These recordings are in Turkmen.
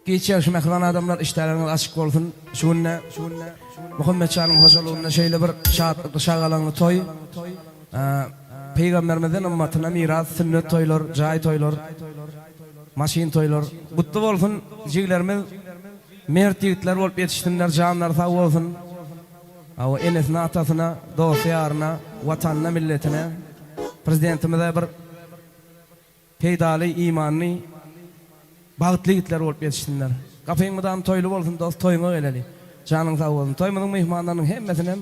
Giç ýagşy mähriban adamlar işdäleriňiz açyk bolsun. Şu günde Muhammetjanyň hojalygynda şeýle bir şatlykly şagalaňly toý. Pygamberimizden ymmatyna miras sünnet toýlar, jaý toýlar, maşyn toýlar. Gutly bolsun jiglerimiz mert ýigitler bolup ýetişsinler janlary sag bolsun. Hawa enesine atasyna, dosty ýaryna, watanyna milletine, prezidentimize bir Peýdaly, imanly, bagtly ýigitler bolup ýetişsinler. Gapyň mydam toýly bolsun dost toýuňa geleli. Janyň sag bolsun. Toýumyzyň myhmanlarynyň hemmesinem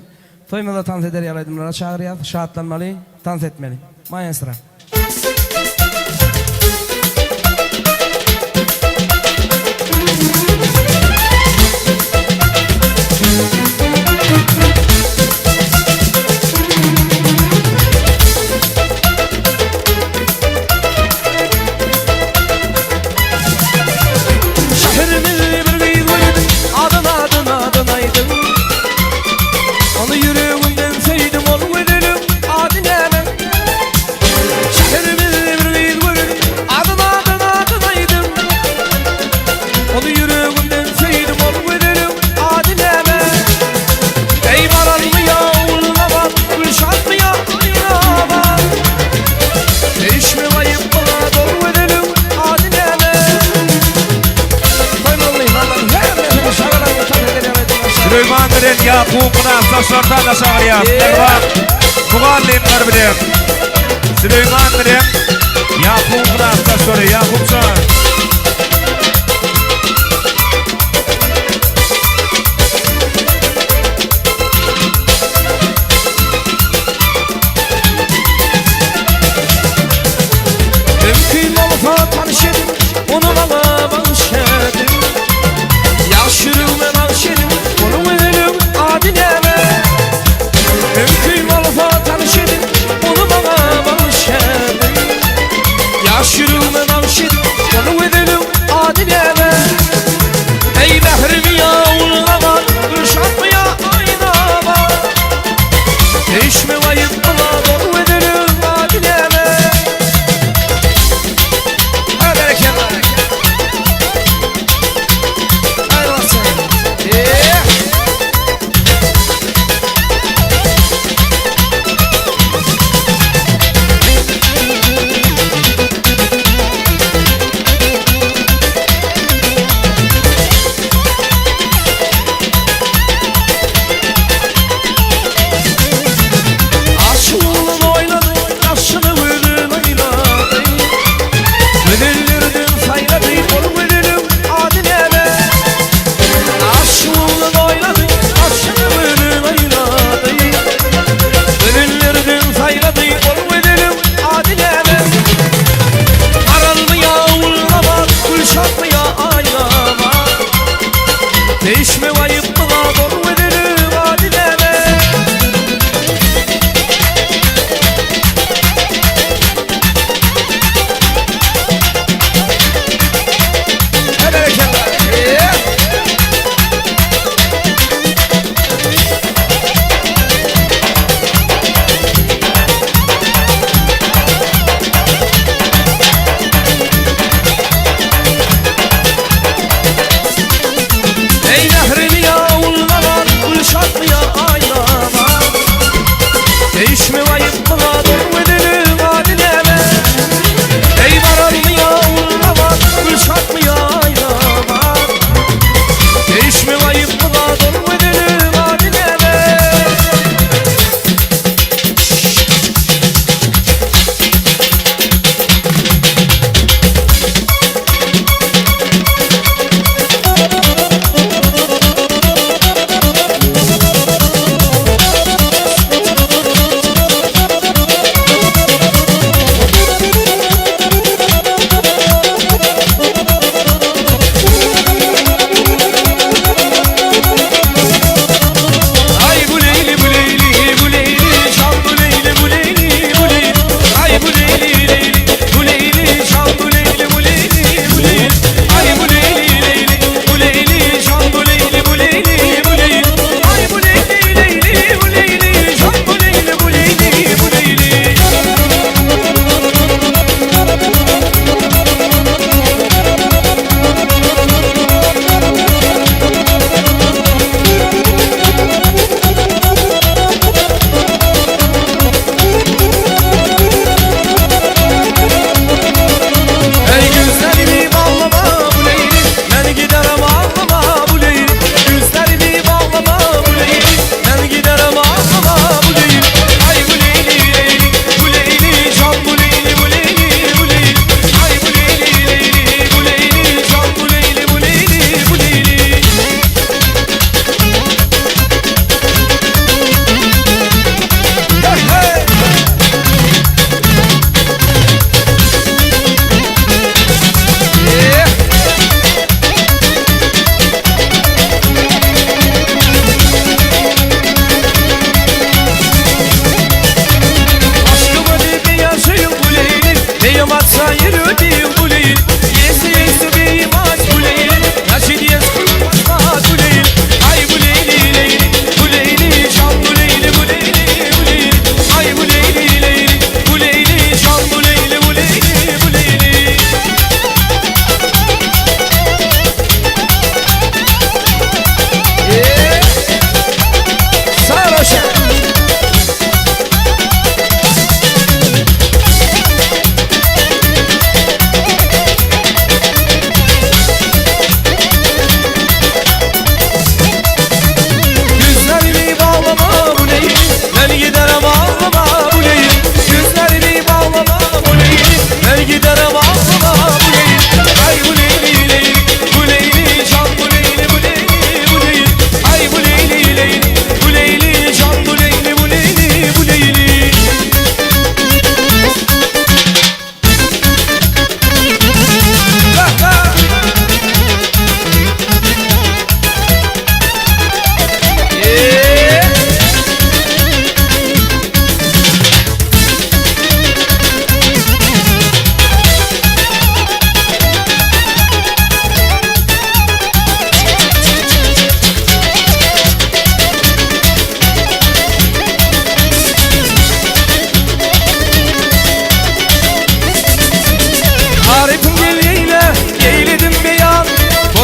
toýumyzda tans eder ýaly aýdymlara çagyrýas. Şatlanmaly, tans etmeli. Maestro. Şäherimizde bir gyz gördüm, Adyn adyn adyn aýdyň. Ony ýüregimden söýdüm, ol gözeliň ady näme? Şäherimizde bir gyz gördüm, Adyn adyn adyn aýdyň. Ony ýüregimden söýdüm, ol gözeliň ady näme? Eý maralmy ýa ulnabat, Gülşatmy ýa Aýnabat? Söýüşmek aýyp zat, ol gözeliň ady näme? Süleýman bilen Ýakup klasdaşlardan çagyrýar. Mähriban mugallymlar bilen Süleýman bilen Ýakup klasdaşlary Ýakupjan. Mümkin bolsa tanyş edin, ony maňa bagyş edin. Ýaş ýüregime bagş edin, onuň özüniň ady näme? Mümkin bolsa tanyş edin, ony maňa bagyş edin. Ýaş ýüregime bagş edin, onuň özüniň ady näme? Eý mährimi ýa ullaman, Gülşatmy ýa Aýnabat? Söýüşmek aýyp zat, ol gözeliň ady näme? Ha berekella. Haýyr bolsun. Eee. Aşygyny oýlady, daşyny gözün aýlady. Gözellerden saýlady, ol gözeliň ady näme? Aşygyny oýlady, daşyny gözün aýlady. Gözellerden saýlady, ol gözeliň ady näme? Maralmy ýa Ulnabat, Gülşatmy ýa Aýnabat? Söýüşmek aýypmy zat, ol gözeliň ady näme? Ha berekella. Eee.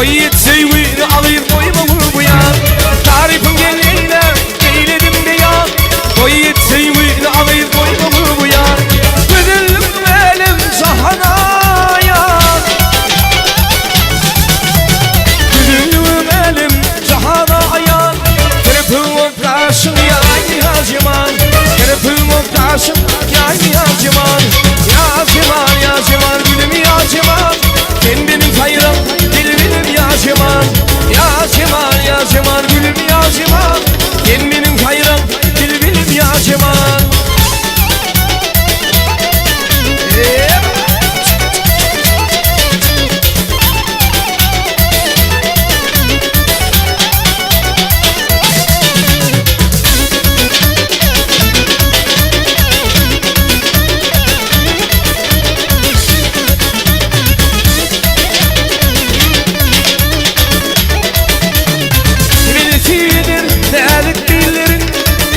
Toý et söýgüni agyz goýma bu ýan Tarypyň gel eýle, eýledim beýan Toý et söýgüni agyz goýma bu ýan Gözellik älem jahana aýan Gözelligim älem jahana aýan Kirpiň ok gaşyň ýaýmy ýa jemal Kirpiň ok gaşyň ýaýmy ýa jemal Ýa jemal ýa jemal gülüm ýa jemal Sen meniň saýrak bilbilim ýa jemal Ýa jemal ýa jemal gülüm ýa jemal Sen meniň saýrak bilbilim ýa jemal Bilsidir näzik dillerin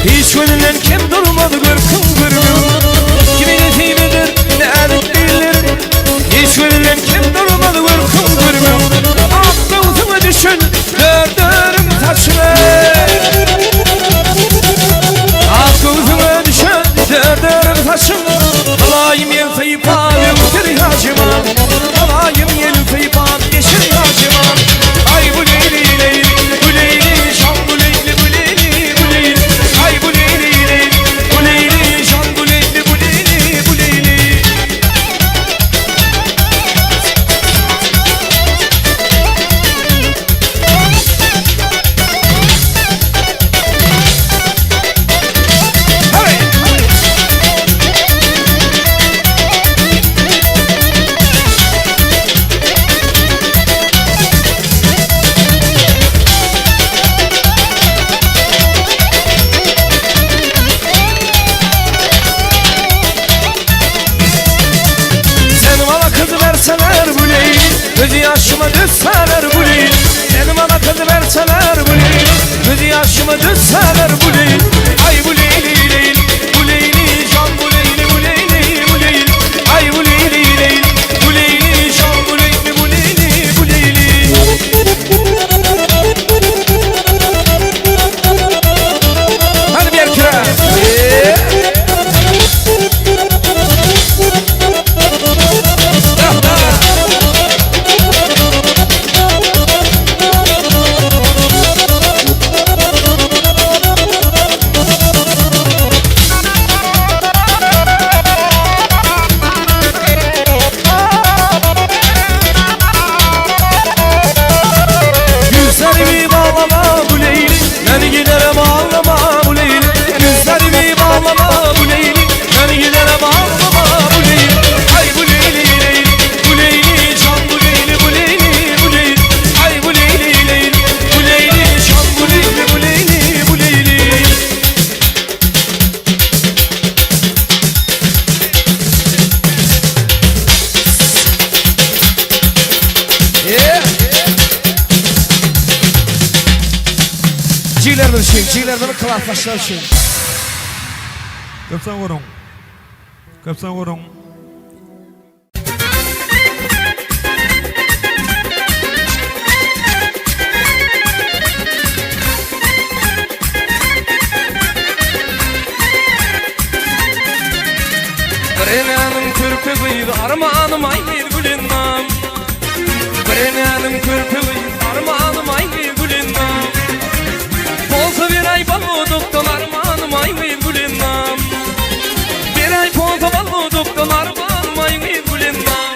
Hiç gözünden kem durmaz görküň görgüň Kimi nesip eder näzik dillerin Hiç gözünden kem durmaz görküň görgüň Ak göwsüňe düşen dördörüm saçyny Ak göwsüňe düşen dördörüm saçyny Alaýym ýel sypap öwsür ýaşyma Alaýym ýel sypap geçir ýaşyma Aý bu leýli leýli bu leýli şan bu leýli bu leýli bu leýli Aý bu leýli leýli bu leýli şan bu leýli bu leýli bu leýli. Sen bana kız verseler bu Leyli Göz yaşıma düşseler bu Leyli Sen bana kız verseler bu Leyli Göz yaşıma düşseler bu Leyli Ay bu Leyli Leyli bu Leyli can bu Leyli bu Leyli bu Leyli Ay bu Leyli Leyli bu Leyli can bu Leyli bu Leyli bu Leyli Hadi bir kere. Yüzlerimi bağlama bu Leyli Ben giderim ağlama bu Leyli Yüzlerimi bağlama bu Leyli Ben giderim ağlama bu Leyli Ay bu Leyli Leyli bu Leyli can bu Leyli bu Leyli bu Leyli Ay bu Leyli Leyli bu Leyli can bu Leyli bu Leyli bu Leyli Jigilerimiz üçin, jigilerimiziň klasdaşlary üçin. Köp sag boluň. Köp sag boluň. Bir enäniň körpe gyzy armanym aý Gülennam Bir enäniň körpe gyzy armanym aý Gülennam Bolsa bir aý baludukdan armanym aý Gülennam Bir aý bolsa baludukdan armanym aý Gülennam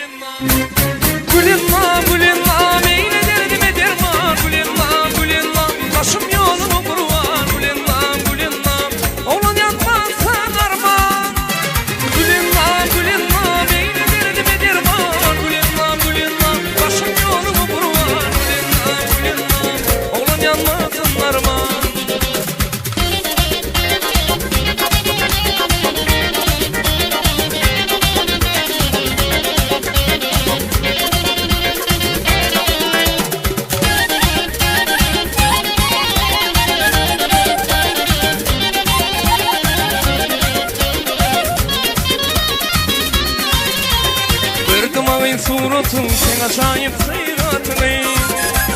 Gülennam Gülennam eýle derdime derman Gülennam Gülennam başym ýoluňa gurban Gülennam Gülennam oglan ýatmasyn arman Gülennam Gülennam eýle derdime derman Gülennam Gülennam başym ýoluňa gurban Gülennam Gülennam oglan ýatmasyn arman. Gördüm agyň suratyň, seň ajaýyp syratyňy.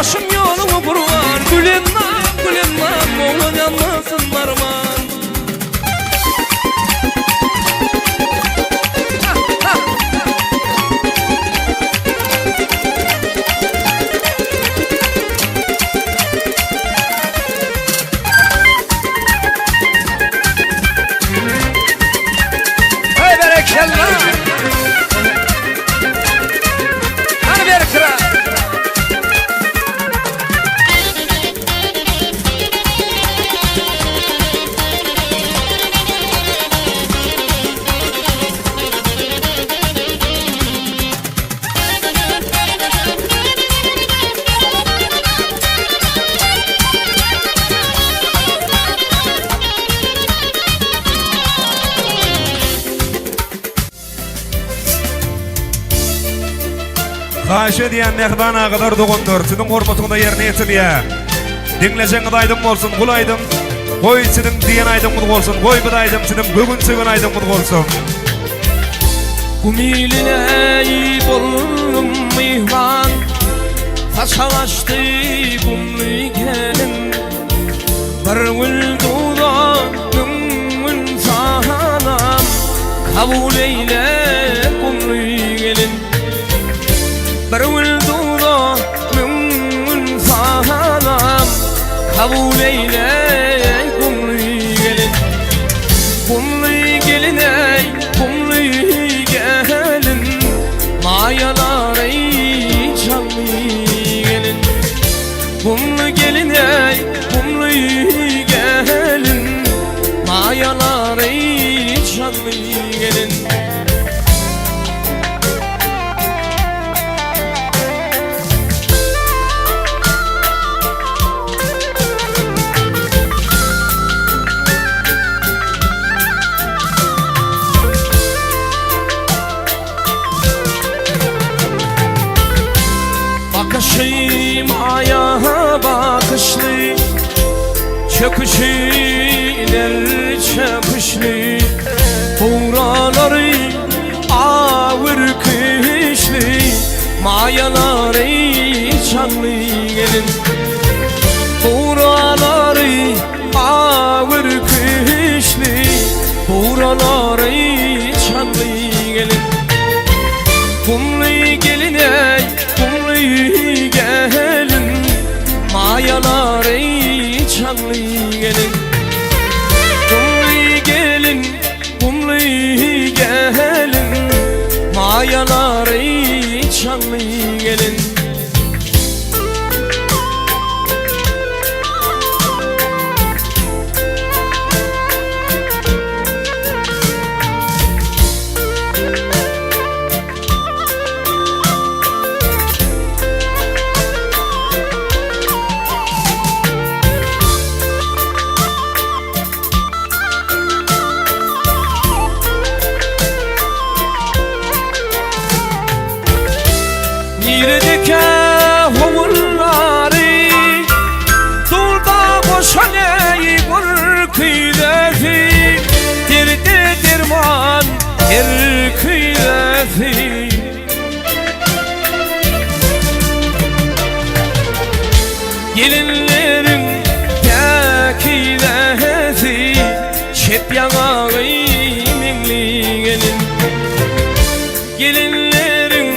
Başym ýoluňa gurban Gülennam, Gülennam, oglan ýanmasyn barman. Hey berekella! Hany berkira! Haýyş edýän mähriban agalar doganlar siziň hormatyňyza ýerine ýetirilýär. Diňlejegiňiz aýdym bolsun gul aýdym. Goý siziň diýen aýdymyňyz bolsun goý biz aýdym siziň göwün sögen aýdymyňyz bolsun. Gumiline boldum myhman Saçak açdy gumly gelin Bir gül duza müň gün salam Kabul eýle gumly gelin Bir gül duza müň gün salam Kabul eýle gumly gelin Gumly gelin eý gumly gelin Maýalar eý çally gelin Gumly gelin eý gumly gelin Maýalar eý çally gelin. Bakyşy maýa bakyşly, Çöküşi ileri çöküşli, Bugralary awyr küşli, Maýalary çaňly gelin. Bugralary awyr küşli, Bugralary çaňly gelin. Gumly gelin eý, gumly gelin, Maýalary çaňly gelin. Gumly gelin, gumly gelin, Maýalary çaňly gelin. Niredekä howullary Dulda boşan eý gurkydasy Derde derman her küýdesi Gelinleriň päkizesi Çep ýaňagy meňli gelin Gelinleriň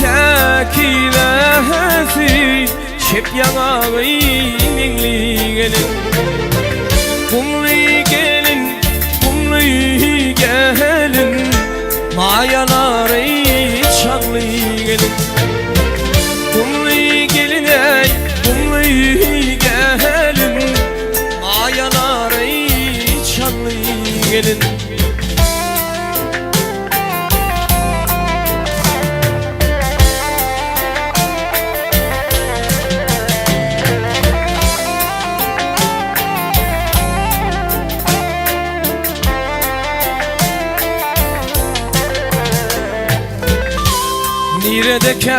päkizesi Çep ýaňagy meňli gelin Gumly gelin, gumly gelin Maýalary çagly gelin Gumly gelin eý, gumly gelin Maýalary çagly gelin. Niredekä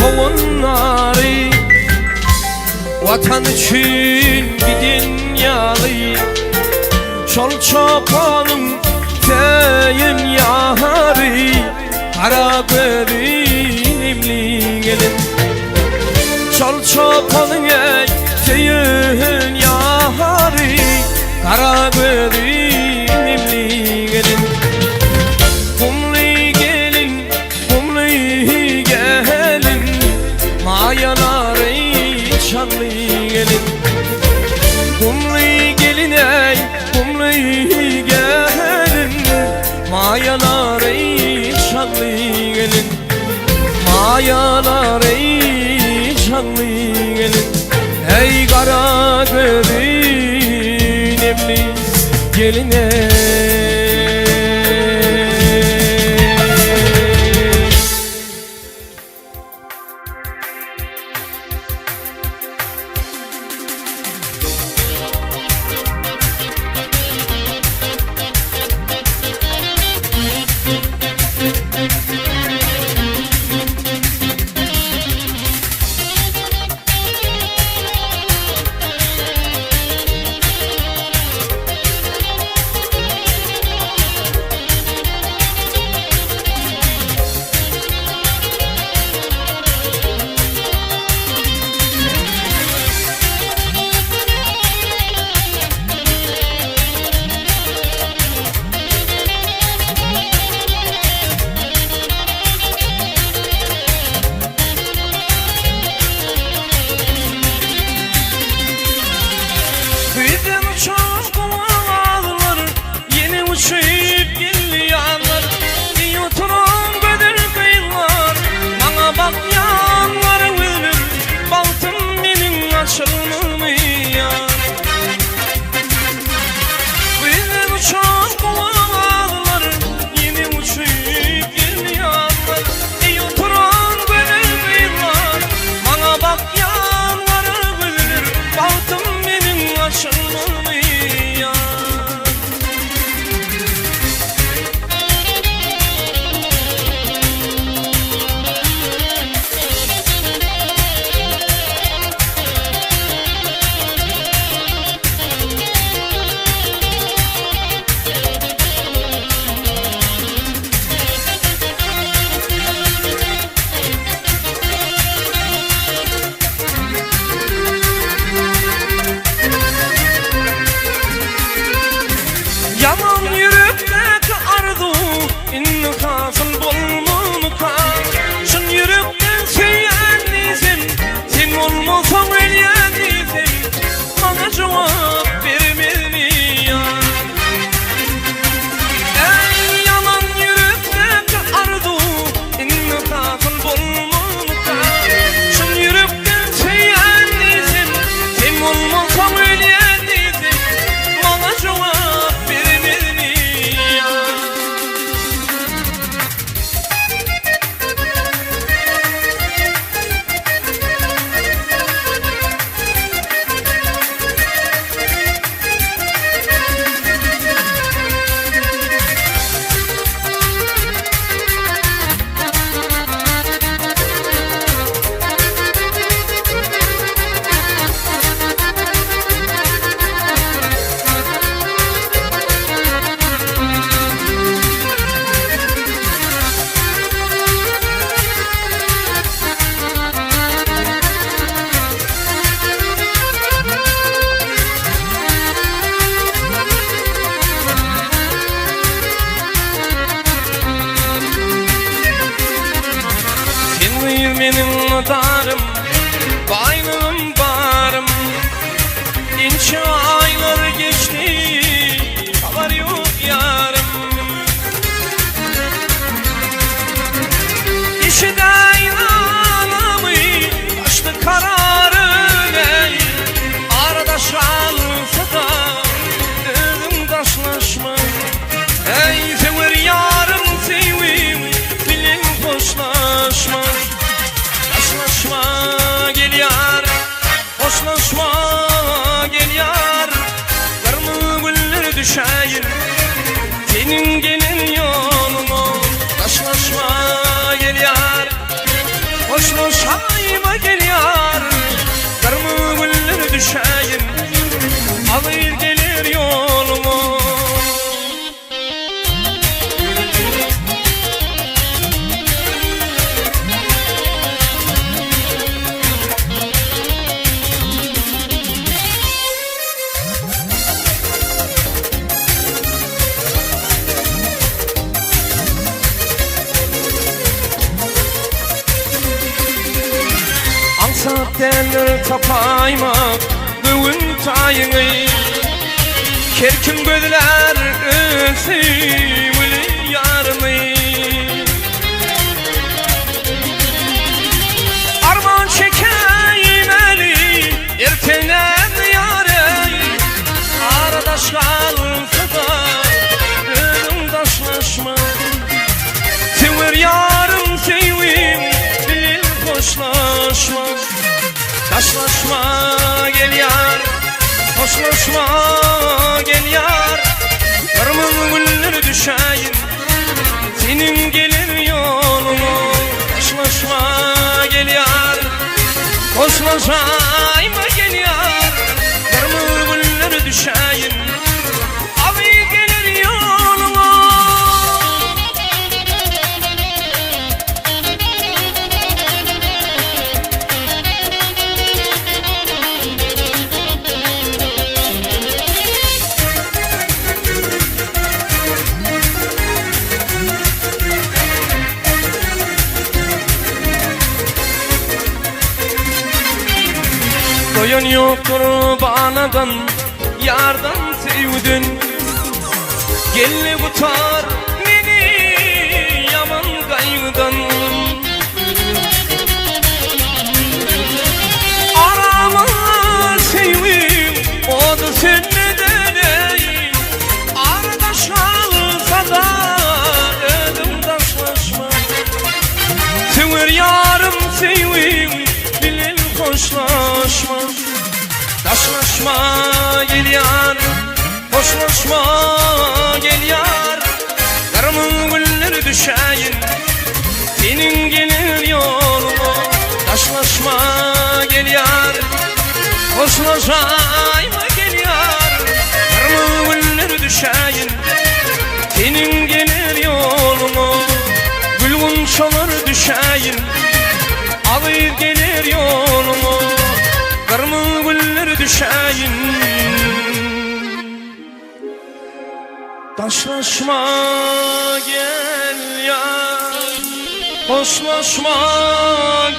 howandary Watan üçin giden ýaly Şol çopanyň söýen ýary Gara gözi nemli gelin. Şol çopanyň eý söýen ýary Gara gözi nemli gelin Gumly gelin, gumly gelin Maýalary çagly gelin Gumly gelin eý, gumly gelin Maýalary çagly gelin Maýalary çagly gelin Eý gara gözi nemli gelin eý. Güýzden uçan gowazlar, Ýene uçup geldi ýazlar. Eý oturan gözel gyzlar, Maňa bakýan gara gözler, Bagtym meniň açylmazmy ýar? Güýzden uçan gowazlar, Ýene uçup geldi ýazlar. Eý oturan gözel gyzlar, Maňa bakýan gara gözler, Bagtym meniň açylmazmy ýar? Ýaman ýürekdäki arzuw indi hasyl bolmazmyka? Çyn ýürekden söýýän diýsem, sen bolmasaň ölýän diýsem, maňa jogap bermezmi ýar? Eý, ýaman ýürekdäki arzuw indi hasyl bolmazmyka? Çyn ýürekden söýýän diýsem, sen bolmasaň ölýän diýsem, maňa jogap bermezmi ýar? Sen gyz meniň mydarym, baýlygym barym. Ençe aýlar geçdi, habar ýok ýarym. Eşidäý nalamy, açdy kararym eý. Ara daş alsa-da, özüň daşlaşma. Eý, söwer ýarym söýgim bilen hoşlaşma. Daşlaşma gel ýar, hoşlaşma gel ýar. Gyrmyzy güller düşäýin seniň gelen ýoluňa. Daşlaşma gel ýar, hoşlaşaýma gel ýar. Gyrmyzy güller düşäýin azyz geler ýoluňa. Aňsat däldir tapaýmak göwün taýyňy. Her kim gözlär öz söýgüli ýaryny. Arman çekäýmeli ertenden ýaryn. Ara daş galsa-da özüň daşlaşma. Söwer ýarym söýgim bilen hoşlaşma. Daşlaşma gel ýar, hoşlaşma gel ýar. Gyrmyzy güller düşäýin seniň geler ýoluňa. Daşlaşma gel ýar, hoşlaşaýma gel ýar. Gyrmyzy güller düşäýin aly geler ýoluňa. Doýan ýokdur baladan, ýardan, söýgüden. Geldi gutar meni ýaman gaýgydan. Arama söýgim ody sönmeden eý. Aradaş galsa-da özüň daşlaşma. Söwer ýarym söýgim bilen hoşlaşma. Daşlaşma gel ýar. Hoşlaşma gel ýar, Gyrmyz güller düşäýin Seniň geler ýoluňa. Daşlaşma gel ýar, Hoşlaşaýma gel ýar, Gyrmyz güller düşäýin Seniň geler ýoluňa. Gül gunçalar düşäýin Azyz geler ýoluňa, Gyrmyz güller düşäýin. Daşlaşma gel ýar, Hoşlaşma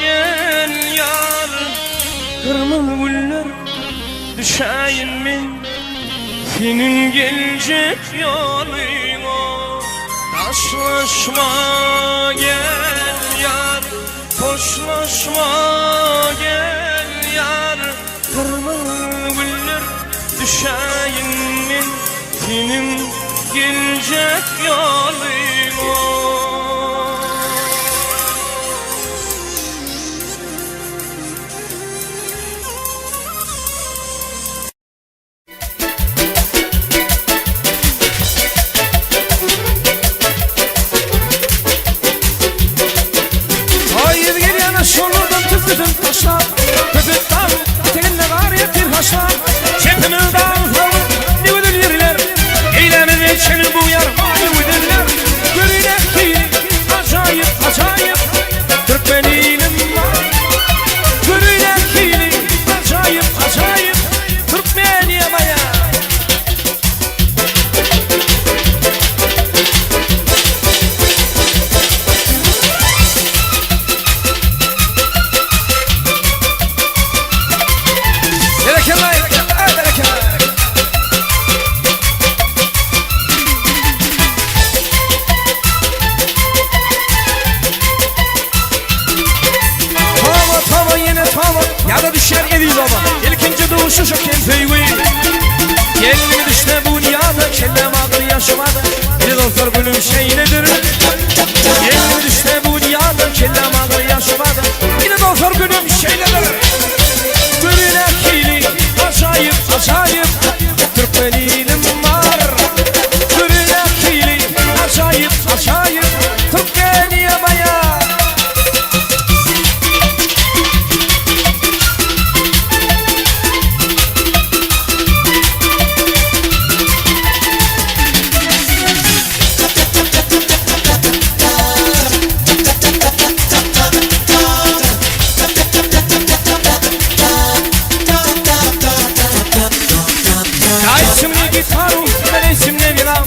gel ýar, Gyrmyz güller düşäýin men Seniň geljek ýolyňa. Daşlaşma gel ýar, Hoşlaşma gel ýar, Gyrmyz güller düşäýin men Seniň geljek ýolyňa. Aýyz gelýän şolardan tüpüsün taşlap, Köpet dag eteginde gar ýatyr haşlap, Çepimiz dag salyp ne gözel ýerler, Eýlämize çenli bu ýar baý gözeller, Görüne hili ajaýyp ajaýyp, Türkmen ilim bar. Görüne hili ajaýyp ajaýyp, Türkmen ýamaýa. Berekella, berekella. Tama tama ýene tama Ýada düşýär eziz oba Ilkinji duşuşyk hem söýgi Gelin düşse bu ýada Kellem agyr ýaşymada Ine dostlar günüm şeýledir Gelin düşse bu ýada Kellem agyr ýaşymada Ine dostlar günüm şeýledir Görüne hili ajaýyp ajaýyp Türkmen ilim bar Görüne hili ajaýyp ajaýyp Türkmen ýamaýa. Дайте мне гитару, налейте мне вина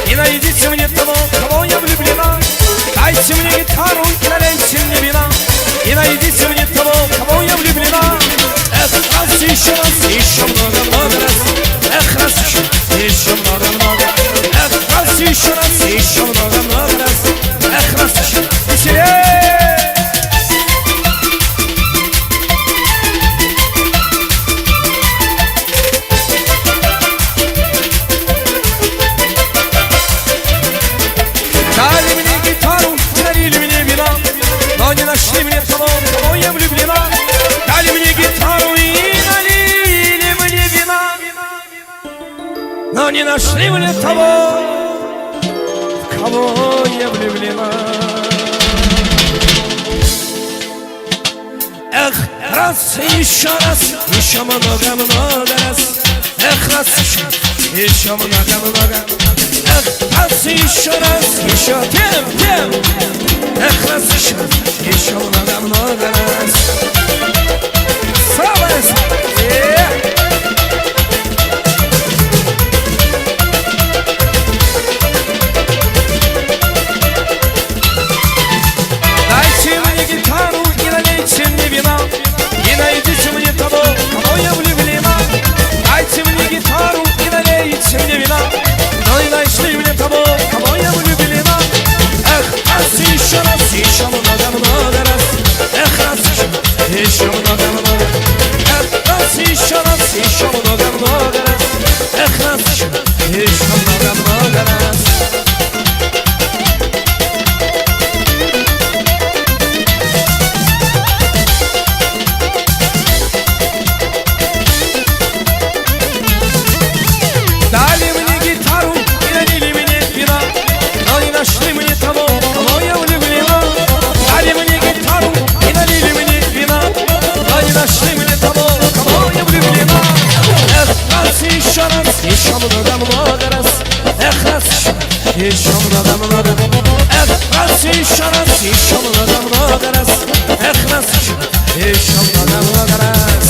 И найдите мне того, кого я влюблена. Дайте мне гитару, налейте мне вина И найдите мне того, кого я влюблена. Еще много-много раз. Эх, раз еще, еще много-много. Эх, раз еще раз, еще много-много раз. Эх, раз еще, веселее! Дали мне гитару, налили мне вина, но не нашли мне того, в кого я влюблена. Дали мне гитару и налили мне вина, но не нашли мне того, в кого я влюблена. Эх, раз, еще раз, еще много-много раз. Эх, раз, еще, еще много-много. Эх, раз, еще раз, еще тем, тем. Эх, раз, еще, еще много-много раз. Слава! Э! Дайте мне гитару и налейте мне вина, И найдите мне того, в кого я влюблена. Дайте мне гитару и налейте мне вина, Но не нашли мне того, в кого я влюблена. Эх, раз, еще раз, еще много-много раз. Эх, раз, еще, еще много-много. Эх, раз, еще раз, еще много-много раз. Эх, раз, еще, еще много-много раз. Дали мне гитару и налили мне вина, Но не нашли мне того, в кого я влюблена. Дали мне гитару и налили мне вина, Но не нашли мне того, в кого я влюблена. Эх, раз, еще раз, еще много-много раз. Эх, раз, еще, еще много-много. Эх, раз, еще раз, еще много-много раз. Эх, раз, еще, еще много-много раз.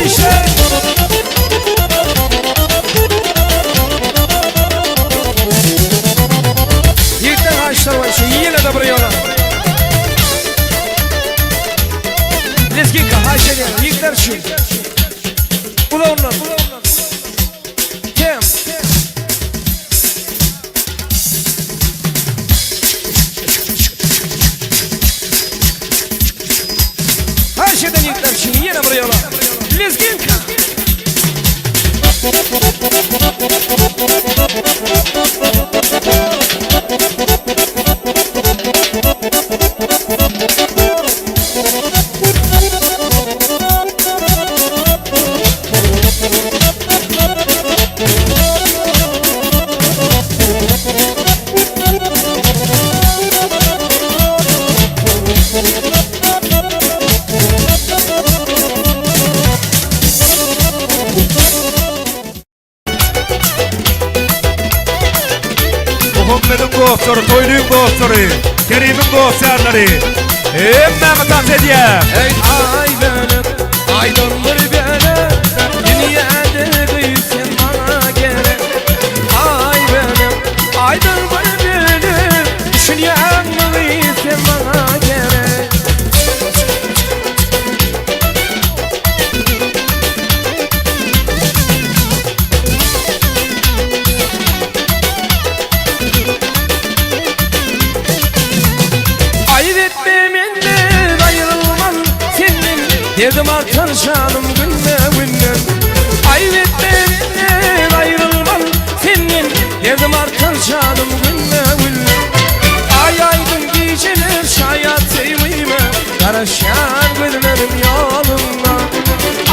Еще! Ýigitler haýyşlar boýunça ýene-de bir ýola. Lezginka haýyş edýän ýigitler üçin. Ulagyndan. Kim? Haýyş eden ýigitler üçin ýene bir ýola. Lezginka. Muhammediň dostlary, Toýlyň dostlary, Kerimiň dostýarlary, hemmäňi tans edýär. Eý aý bölek, aýdan bir bölek, Dünýäde gyz sen maňa gerek. Aý bölek, aýdan bir bölek, Düşünýäňmi gyz sen maňa gerek. Aýyp etme menden aýrylman senden, Derdim artar janym günbe günden. Aýyp etme menden aýrylman senden, Derdim artar janym günbe günden. Aý aýdyň gijeler şaýat söýgüme, Garaşýan gözlerim ýoluna.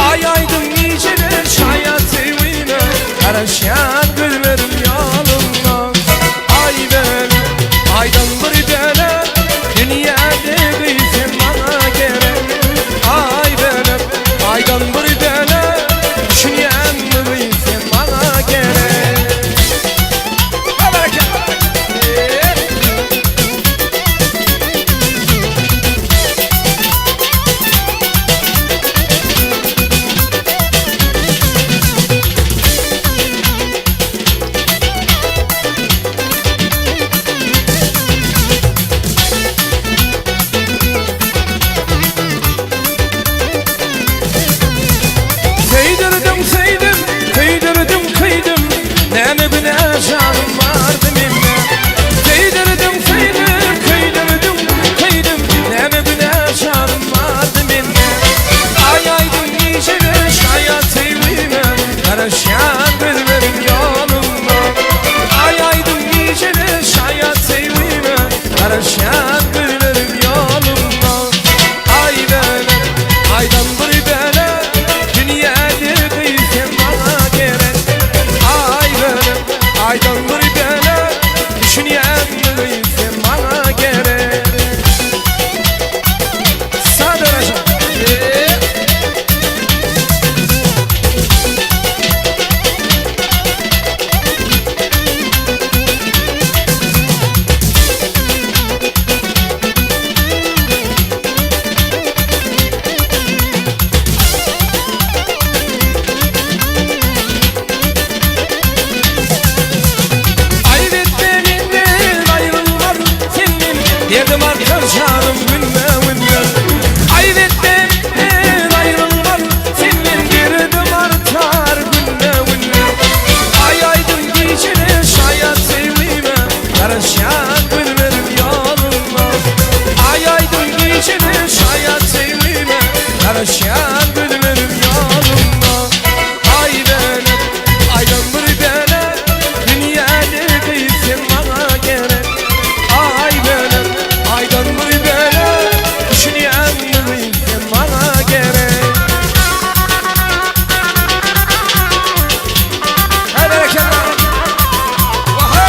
Aý aýdyň gijeler şaýat söýgüme, Garaşýan gözlerim ýoluna. Aý bölek, aýdan bir bölek, Dünýäde gyz sen maňa gerek. Aý bölek, aýdan bir bölek, Düşünýäňmi gyz sen maňa gerek. Bereket. artar janym günbe-günden. Aýp etmekden aýrylmaz, senden derdim artar günbe-günden. Aý aýdyň gijede şaýat söýgime, garaşýan gözlerim ýolunda. Aý aýdyň gijede şaýat söýgime, garaşýan gözlerim ýolunda. Aý bölek, aýdan bir bölek, dünýäde gyz sen maňa gerek. Aý bölek, aýdan bir bölek, düşünýäňmi gyz sen maňa gerek. Haý berekella. Waha!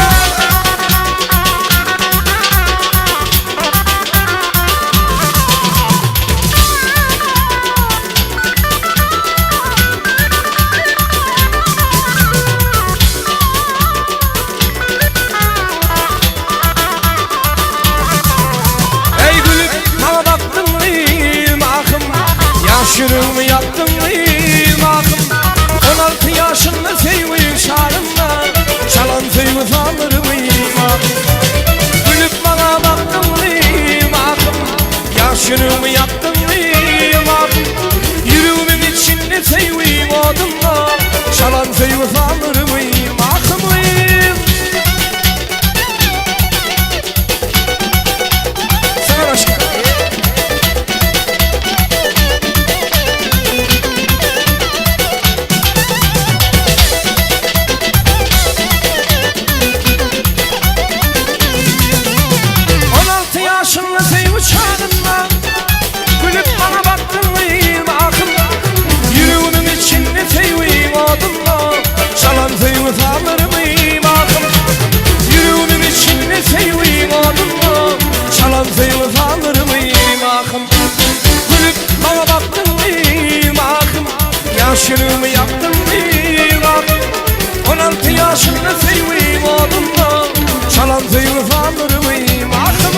Eý gülüp maňa bakdyň ahym, Ýaş ýüregimi ýakdyň ahym. 16 ýaşynda söýgi şarynda, Çalan söýgi salyrmy ahym. Gülüp maňa bakdyň ahym, Ýaş ýüregimi ýakdyň ahym. Ýüregimiň içinde söýgi odunda, Çalan söýgi salyrmy ahym. Sana başka. 16 ýaşynda söýgi çagynda, Gülüp maňa bakdyň ahym. Ýüregimiň içinde söýgi odunda, Çalan söýgi salyrmy ahym. Ýüregimiň içinde söýgi odunda, Çalan söýgi salyrmy ahym. Gülüp maňa bakdyň ahym, Ýaş ýüregimi ýakdyň ahym. 16 ýaşynda söýgi odunda, Çalan söýgi salyrmy ahym.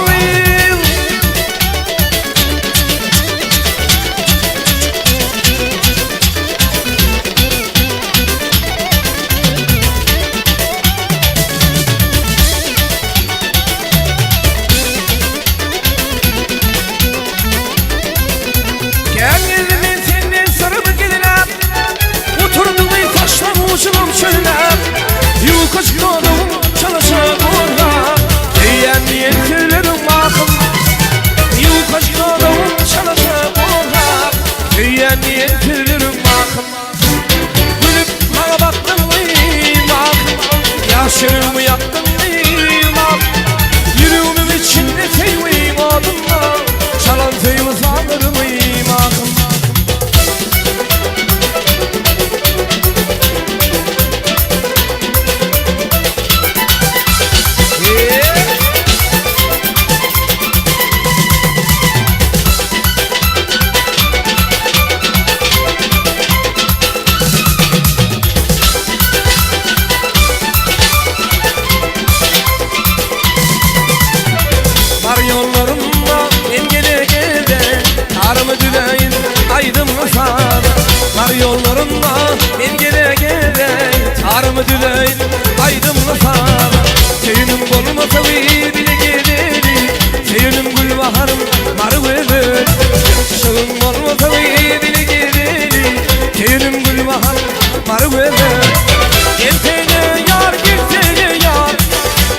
Gel men senden syrymy gizläp, Oturdyňy taşlam uçuňam çöläp, Ýukaç doduň çalyşa gorlap, Eýän diýen sözleriň mahym. Ýukaç doduň çalyşa gorlap, Eýän diýen sözleriň mahym. Gülüp maňa bakdyň mahym, Ýaş ýüregimi ýakdyň mahym. Ýüregimiň içinde söýgi odunda, Çalan söýgi salyrmy mahym. Bar ýollarynda men gele gele, Arymy düzeýin aýdymly saza. Bar ýollarynda men gele gele, Arymy düzeýin aýdymly saza. Söýünim bolmasa bile geleli, Söýünim gül baharym mary gözel. Şygyň bolmasa bile geleli, Söýünim gül baharym mary gözel. Gelsene ýar, gelsene ýar,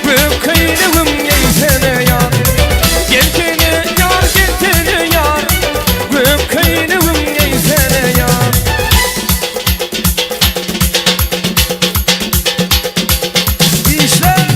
Gökkeýlegim geýsene ýar. Gelsene ýar, gelsene ýar, Gökkeýlegim geýsene ýar. Işler.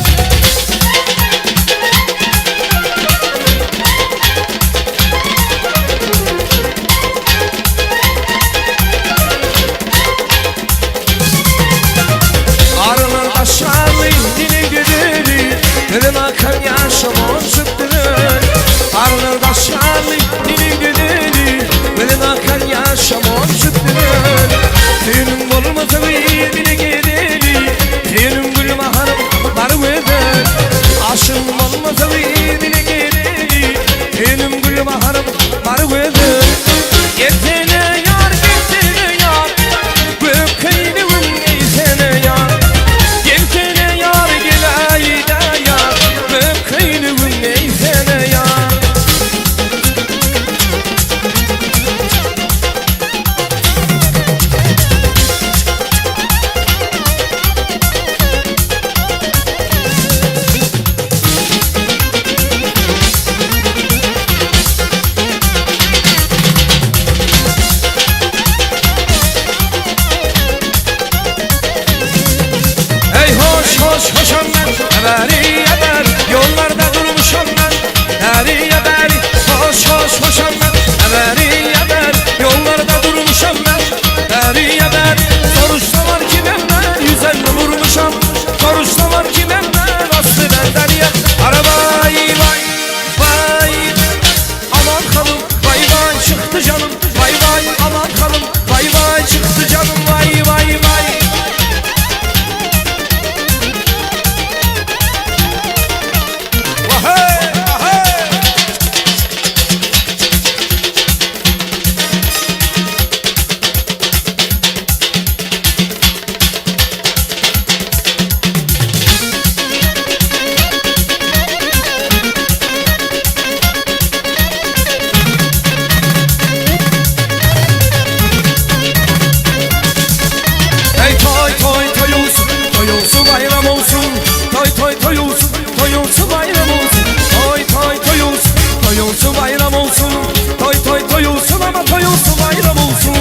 Bayram olsun Toy toy toy olsun ama toy olsun bayram olsun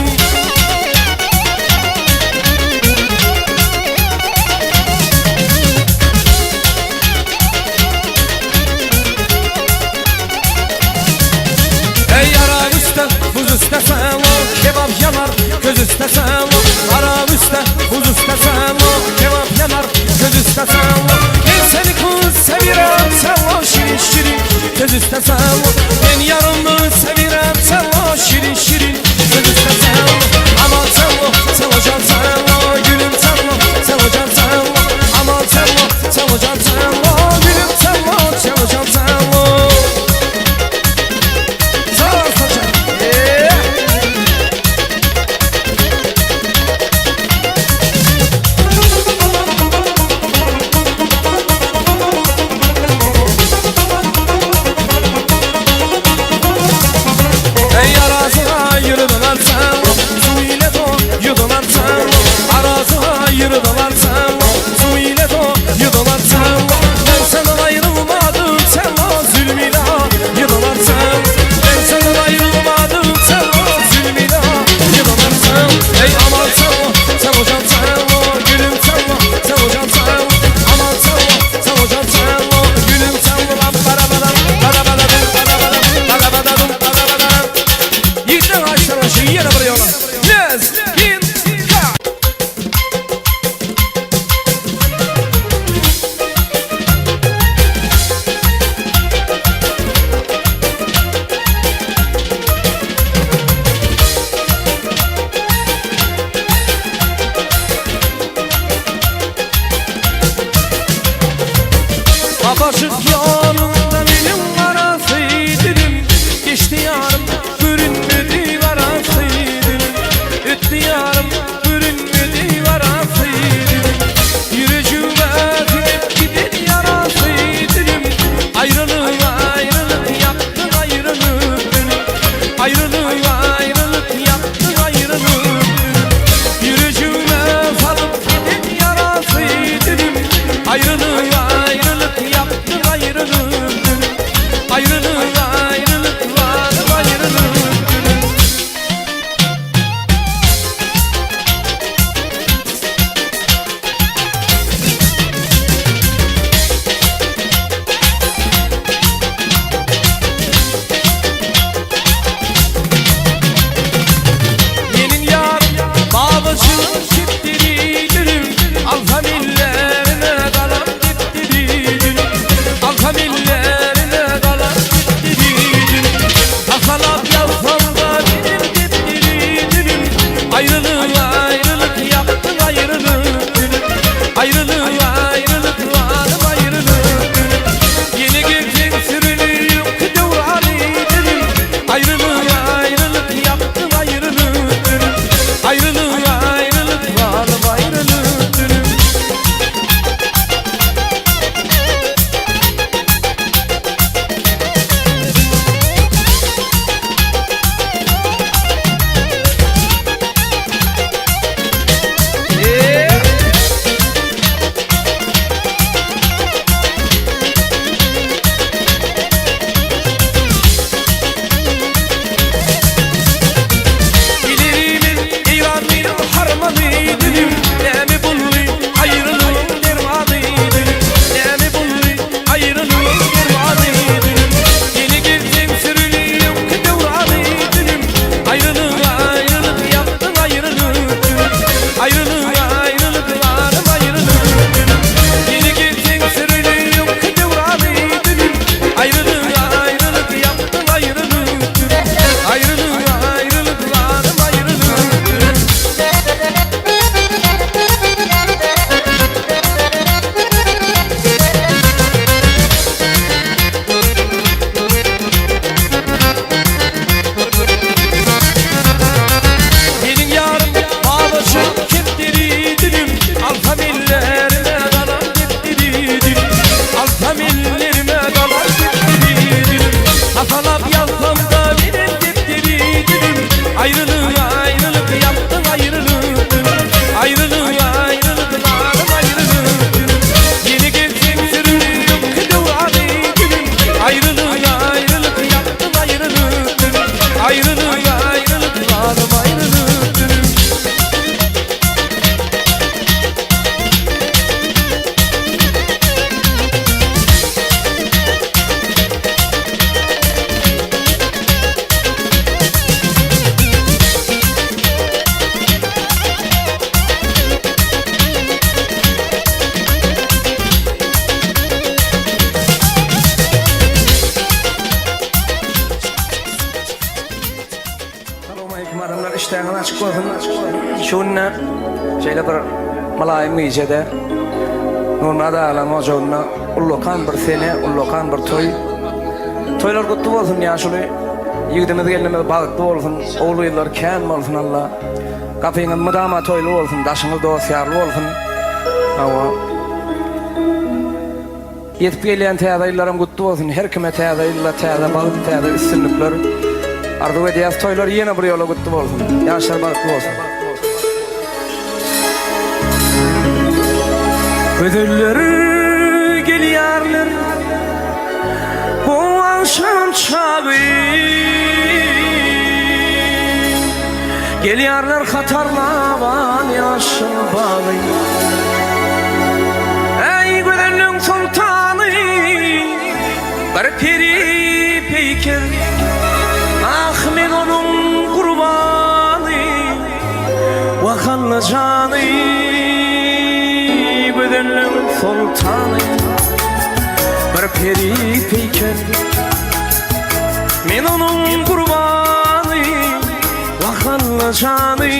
Ey yara üstte buz üstte selo Kebap yanar köz üstte selo Ara üstte buz üstte selo Kebap yanar köz üstte selo Ben seni kız sevirem selo Şirin şirin köz üstte selo Ben yarımı sevirem selo Şirin şirin köz üstte selo Aman selo selo can selo Gülüm selo selo can selo Aman selo selo can selo Gülüm selo selo can selo Sağ ol saçak. Ee. Işdäňiz açyk bolsun. Şu günde şeýle bir mylaýym gijede Nurmyrat agalaryň ojagynda ullakan bir sene, ullakan bir toý. Toýlar gutly bolsun ýaşuly. Ýigidimiz gelnimiz bagtly bolsun, ogul-gyzlary kän bolsun Alla. Gapyňyz mydama toýly bolsun, daşyňyz dost-ýarly bolsun. Hawa. Ýetip gelýän täze ýyllaram gutly bolsun her kime täze ýylda täze bagt täze üstünlikler arzuw edýäs toýlar ýene bir ýola gutly bolsun ýaşlar bagtly bolsun. Gözeller gelýärler bu agşam çagy Gelýärler hatarlaban ýaşyl bagy. Eý, gözelligiň soltany, bir peri peýker, Ah, men onuň gurbany, Wah, Alla jany, gözelligiň soltany, bir peri peýker. Men onuň gurbany, Wah Alla jany.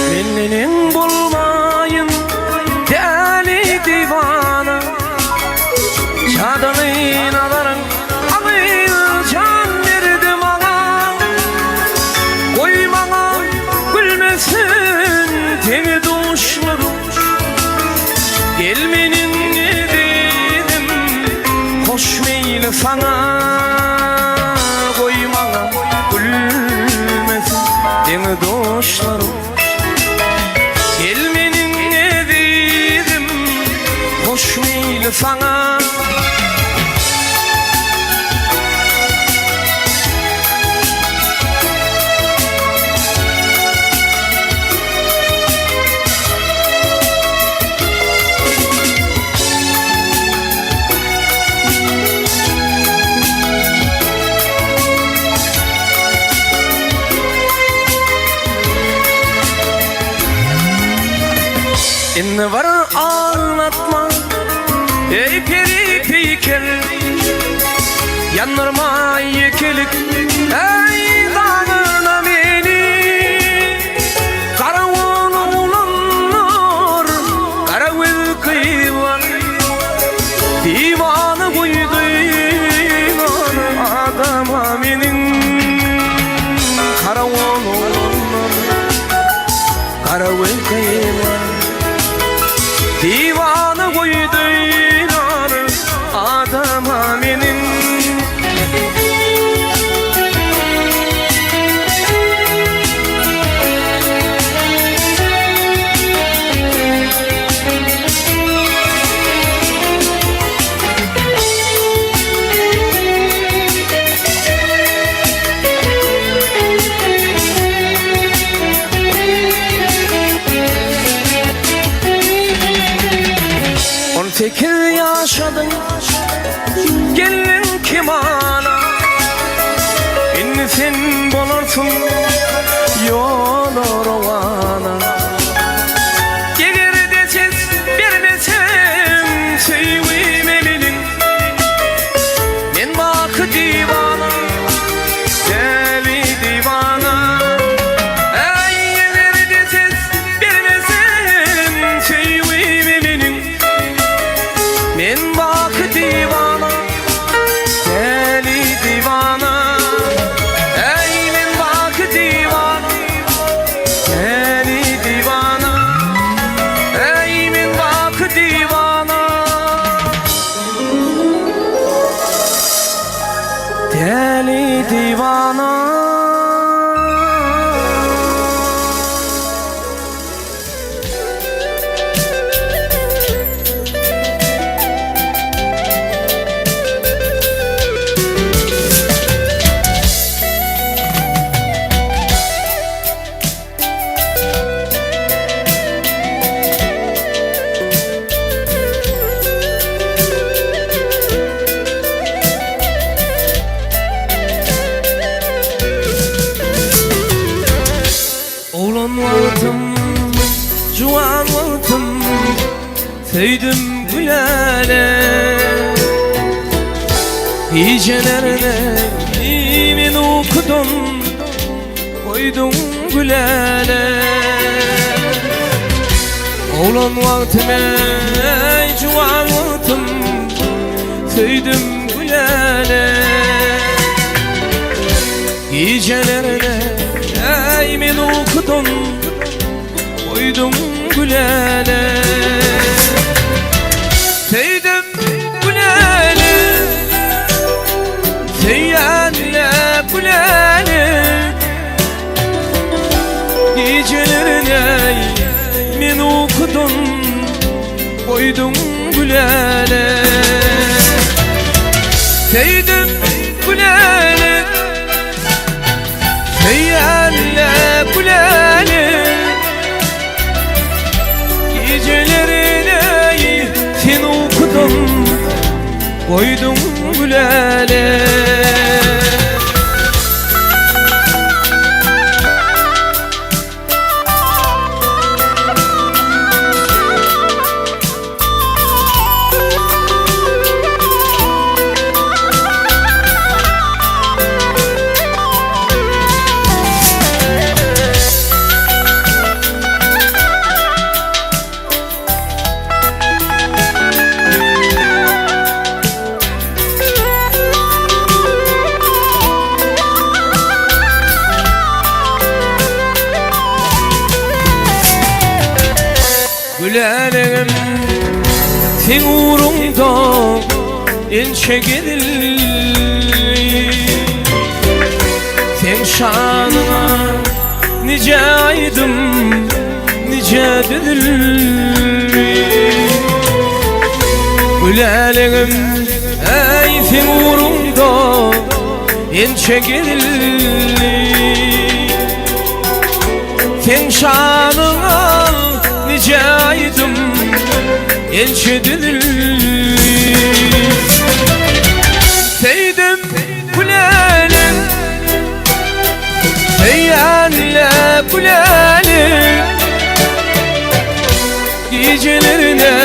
Men neneň bolmaýyn däli diwana Jadyly nazaryň alyp jan berdi maňa Goý maňa gülmesin deňi-duşlarym Gel meniň ezizim hoş meýli saňa Goý maňa gülmesin deňi-duşlarym Gel meniň ezizim hoş meýli saňa. Indi bir aglatma, eý peri peýker, Ýandyrma ýekelik, eý dagyna meni. Garawul oglanlar, garagöz gyzlar, Diwana goýdular adama meniň. Garawul oglanlar, garagöz gyzlar, Diwana goýdular adama meniň. 18 ýaşadyň, geldiň kemala. Indi sen bolarsyň ýola rowana. Eger-de ses bermeseň söýgüme meniň, Men baky diwana, däli diwana. Äý, eger-de ses bermeseň söýgüme meniň, Men baky diwana, däli diwana. Äý, men baky diwana. wagtym, juwan wagtym, Söýdüm gülälek. Gijelerine men ukudym, Goýduň gülälek. Oglan wagtym eý, juwan wagtym, Söýdüm gülälek. Gijelerine eý men ukudym, Goýduň gülälek. Söýdüm gülälek, Söýýänle gülälek. Gijelerine men ukudym, Goýduň gülälek. Söýdüm gülälek, Söýýänle gülälek. Gijelerine sen ukudym, Goýduň gülälek. Gülälegim seň ugruňda ençe gezildi. Seň şanyňa nije aýdym, nije düzüldi. Gülälegim eý seň ugruňda ençe gezildi. Seň şanyňa nije aýdym, ençe düzüldi. Söýdüm gülälek, söýýänle gülälek. Gijelerine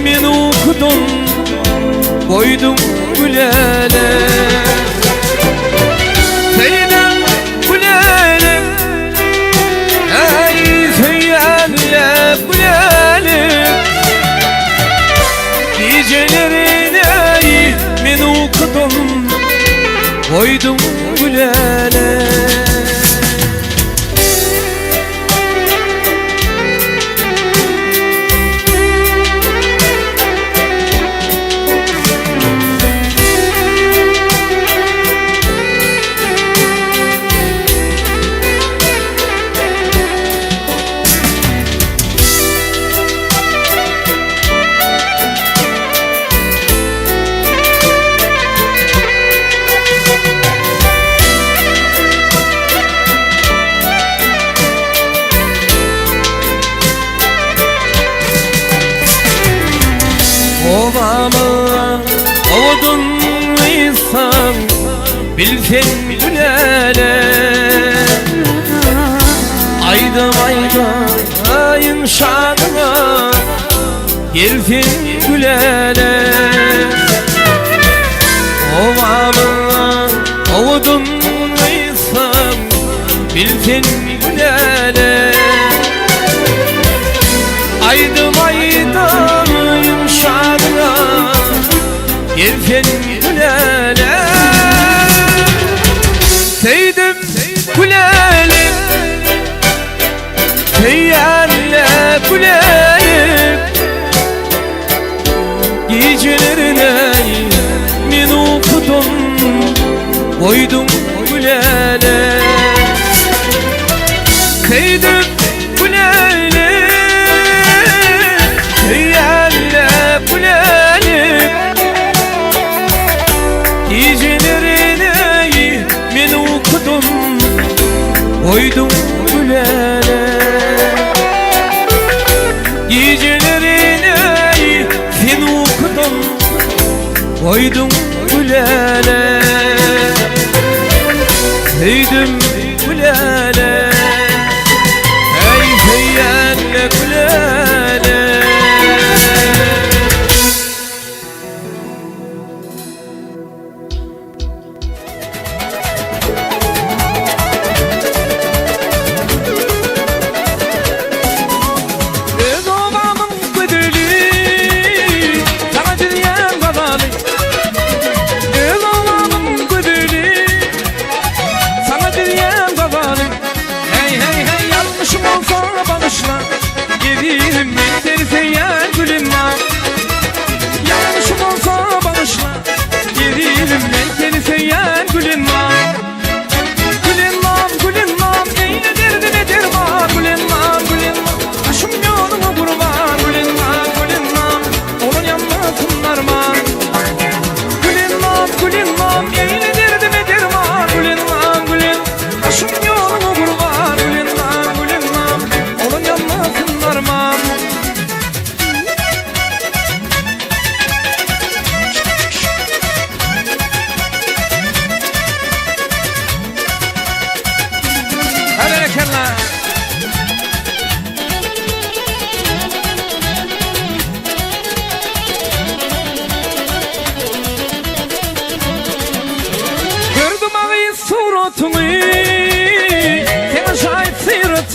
men ukudym, Goýduň gülälek. Söýdüm gülälek, eý söýýänle gülälek. Gijelerine men ukudym, Goýduň gülälek. Obama owadun gyzsaň, Bilseň gülälek. Aýdym aýdaýyn şanyňa, Gelseň gülälek. Obama owadun gyzsaň, Bilseň gülälek. Aýdym aýdaýyn şanyňa, Gelseň gülälek. Söýdüm gülälek, Söýýänle gülälek. Gijelerine men ukudym, Goýduň gülälek. Söýdüm gülälek, Söýýänle gülälek. Gijelerine men ukudym, Goýduň gülälek. Gijelerine sen ukudym, Goýduň gülälek. Söýdüm gülälek.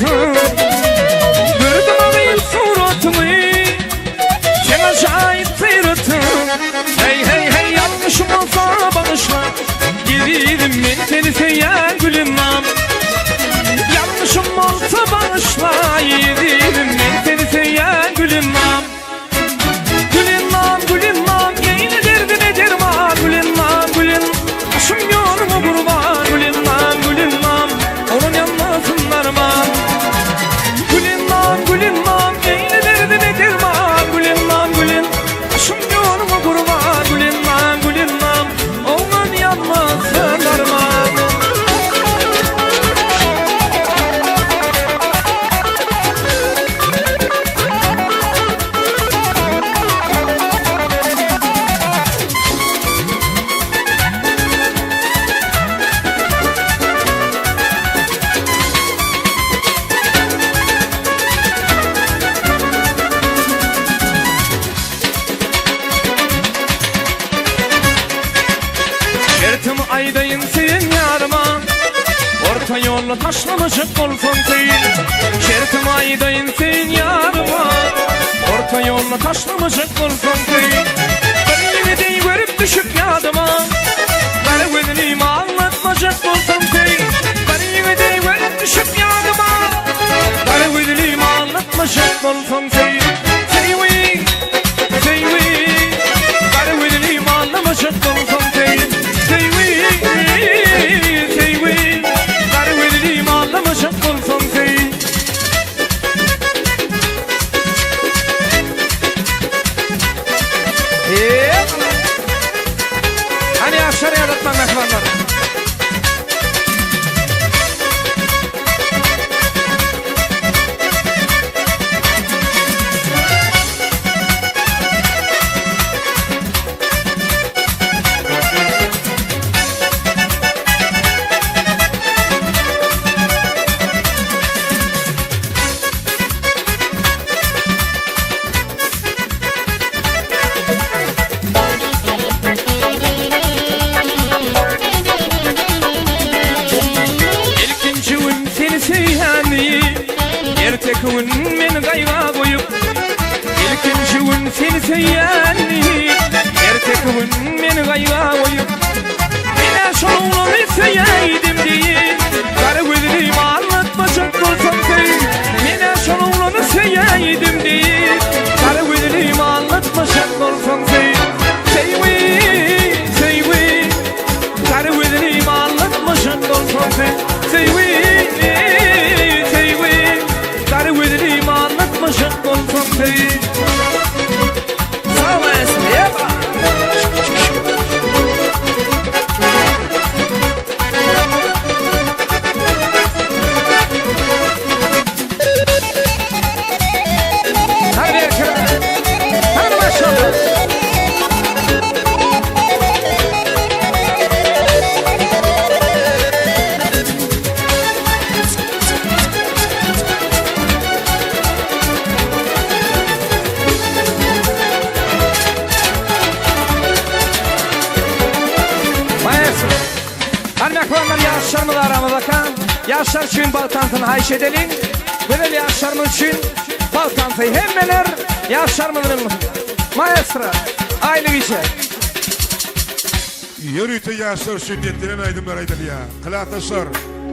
syratyň Gördüm agyl suratyňy Seň ajaýyp syratyň Hey hey hey ýalňyşym bolsa bagyşla Ezizim men seni söýýän gülüm-am Ýalňyşym bolsa bagyşla Ezizim men seni söýýän gülüm-am Gülüm-am gülüm-am eýle derdime derman Gülüm-am gülüm Başym ýoluňa gurban Gülüm-am gülüm-am Oglan ýanmasyn arman Gülüm-am gülüm-am eýle derdime derman Gülüm-am gülüm Başym ýoluňa gurban Gülüm-am gülüm-am Oglan ýanmasyn arman. Şertimi aýdaýyn sen ýaryma Orta ýolda taşlamajak bolsaň sen Şertimi aýdaýyn sen ýaryma Orta ýolda taşlamajak bolsaň sen Bir ýigidi görüp düşüp ýadyma Gara gözüni aldatmajak bolsaň sen Bir ýigidi görüp düşüp ýadyma Gara gözüni aldatmajak bolsaň sen Söýwi, söýwi Gara gözüni aldatmajak bolsaň sen Söýwi, söýwi Gara gözüni aldatmajak bolsaň sen Hany ýaşlar ýadatmaň mähribanlar. Ilkinji gün seni söýýäni, Erteki gün meni gaýga goýup. Ilkinji gün seni söýýäni, Erteki gün meni gaýga goýup. Men-ä şol oglany söýäýdim diýip, Gara gözlüm aldatmajak bolsam söý. Men-ä şol oglany söýäýdim diýip, Gara gözlüm aldatmajak bolsam söý. Söýwi, söýwi, Gara gözlüm aldatmajak bolsam söý. Söýwi, söýwi, Gara gözlüm aldatmajak bolsam söý. Sag olasyn, ýepa! Hadi berkere. Hadi maşallah. Maestro. Hany mähribanlar ýaşlarymyz aramyzdaka. Ýaşlar üçin bagt tansyny haýyş edeliň. Gözel ýaşlarymyz üçin bagt tansy. Hemmeler ýaşlarymyz bilen bolsun. Maestro, aýly gije. Ýörite ýaşlar üçin niýetlenen aýdymlar aýdylýar. Klasdaşlar.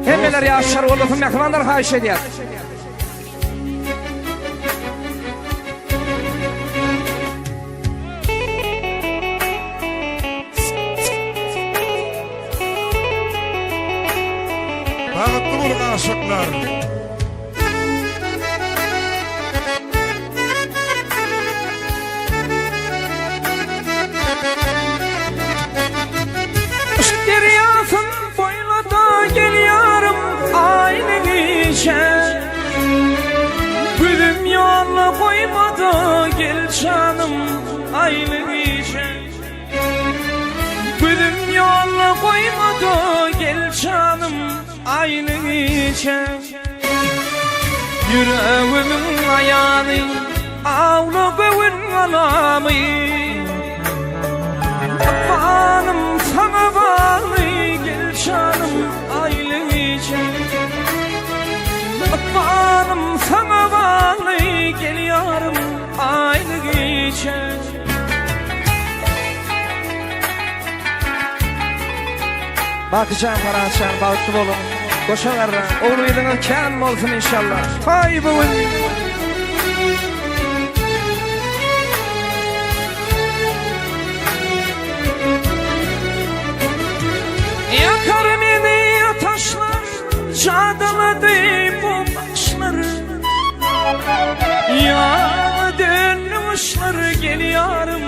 Hemmeler ýaşlar bolsun mähribanlar haýyş edýäs. Bagtly boluň aşyklar. Yşk derýasyn boýlada gel ýarym aýly gije. Gözüm ýolla goýmady gel janym aýly gije. Gözüm ýolla goýmady gel janym aýly gije. Ýüregimiň aýany awla göwün galamy. Ykbalym saňa bagly gel janym aýly gije. Ykbalym saňa bagly gel ýarym aýly gije. Bakyjan Parahatjan bagtly boluň. Goşa garraň. Ogul-gyzyňyz kän bolsun inşallah. Taý bu gün. Ýakar meni ataşlar, jadylady bu bakşlar. Ýaňy döndi guşlar, gel ýarym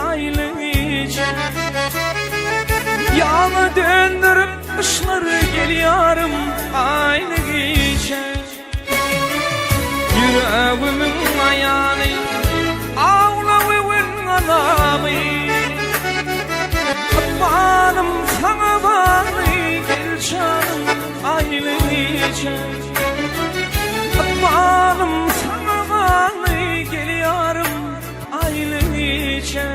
aýly gije. Ýaňy döndürip guşlar, gel ýarym aýly gije. Ýüregimiň aýany, awlawy gün galamy. Ykbalym saňa bagly, gel janym aýly gije. Ykbalym saňa bagly, gel ýarym aýly gije.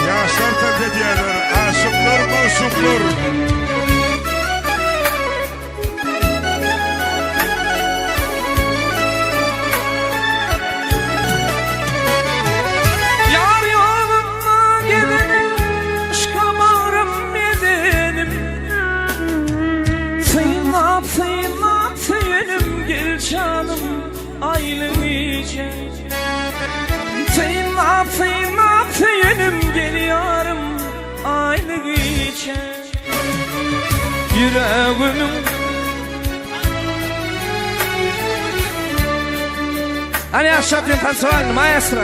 Ýaşlar tans edýärler, aşyklar, magşuklar. Ýar ýolunda gezenim, yşka bagrym ezenim. Synlap, synlap söýenim, gel janym aýly gije. Synlap, synlap söýenim, gel ýarym aýly gije. Ýüregimiň Hany ýaşap ýören tansowalyň maestro.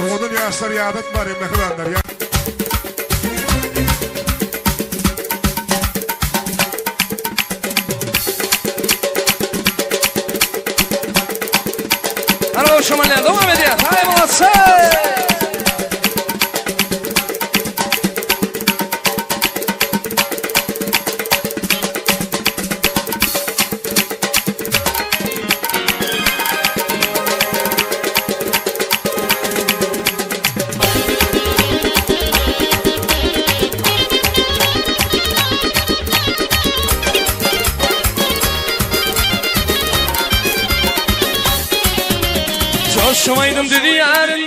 Owadan ýaşlar ýadatmaly mähribanlar. Hany gowşamalýar dowam edýär. Haý bolsa. Coşup aýdym düzýärin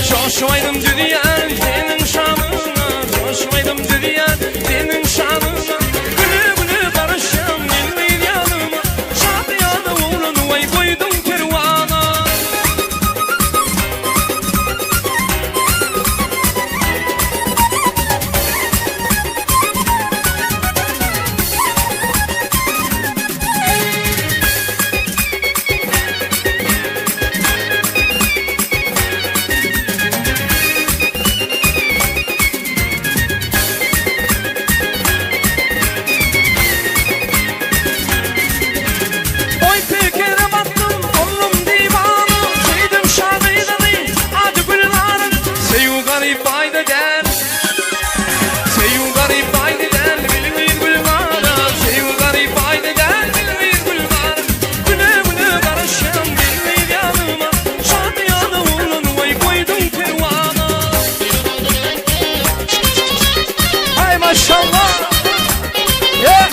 Coşup aýdym düzýärin Seniň şanyňa Coşup aýdym düzýän Seniň şanyňa Güle-güle garaşýan Gelmeýin ýanyma Şadyýana oglan Waý goýduň perwana. Oý pikire batdym, boldum diwana, Söýdüm şa gyzyny, ady Gülnaryn. Söýgi garyp baýda däl, Söýgi garyp baýda däl, bilgin Gülnara. Söýgi garyp baýda däl, bilgin Gülnara. Güle-güle garaşýan gelmez ýanyma, Şadyýana oglan, waý goýduň perwana. Haý maşallah. Yeah.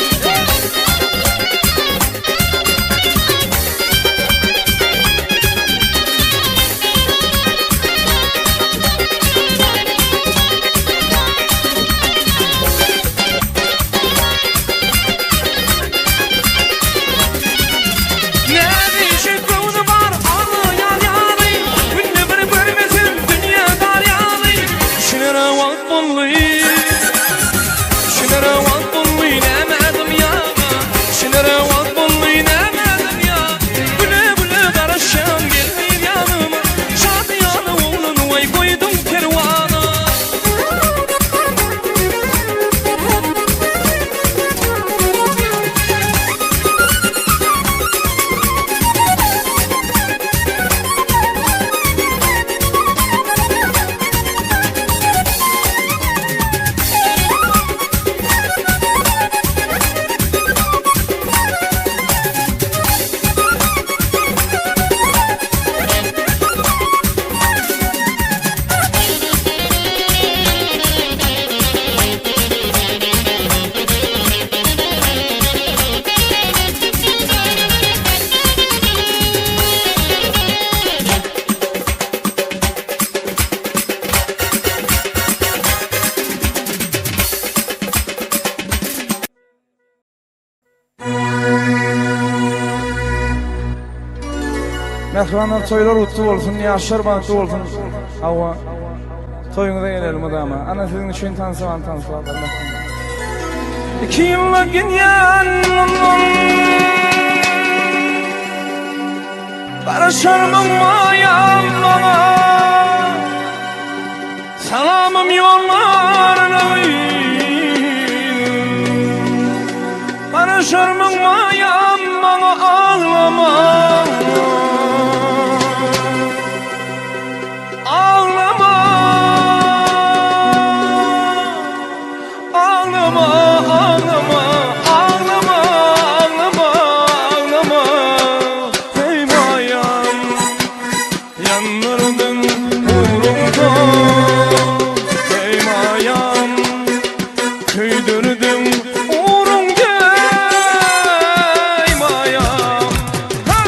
Näzijek göwni bar, aglaýan ýaly, Günde bir görmesem dünýe dar ýaly. Düşünere wagt boldy, Düşünere wagt boldy, näme adyň ýaga? Düşünere wagt boldy, näme adyň ýa? Güle-güle garaşýan gelmeýin ýanyma, Şadyýana oglan waý goýduň perwana. Mähribanlar toýlar gutly bolsun, ýaşlar bagtly bolsun. Hawa. Toýuňyza gelelim mydama. Ana siziň üçin tansywan tanslar. Iki ýylla gidýän mundan Garaşarmyň maýam maňa Salamym ýollar Garaşarmyň maýam maňa aglama Aglama Aglama aglama aglama aglama aglama Eý maýam Ýandyrdyň ugrumda Eý maýam Köýdürdiň ugrumda Eý maýam Ha!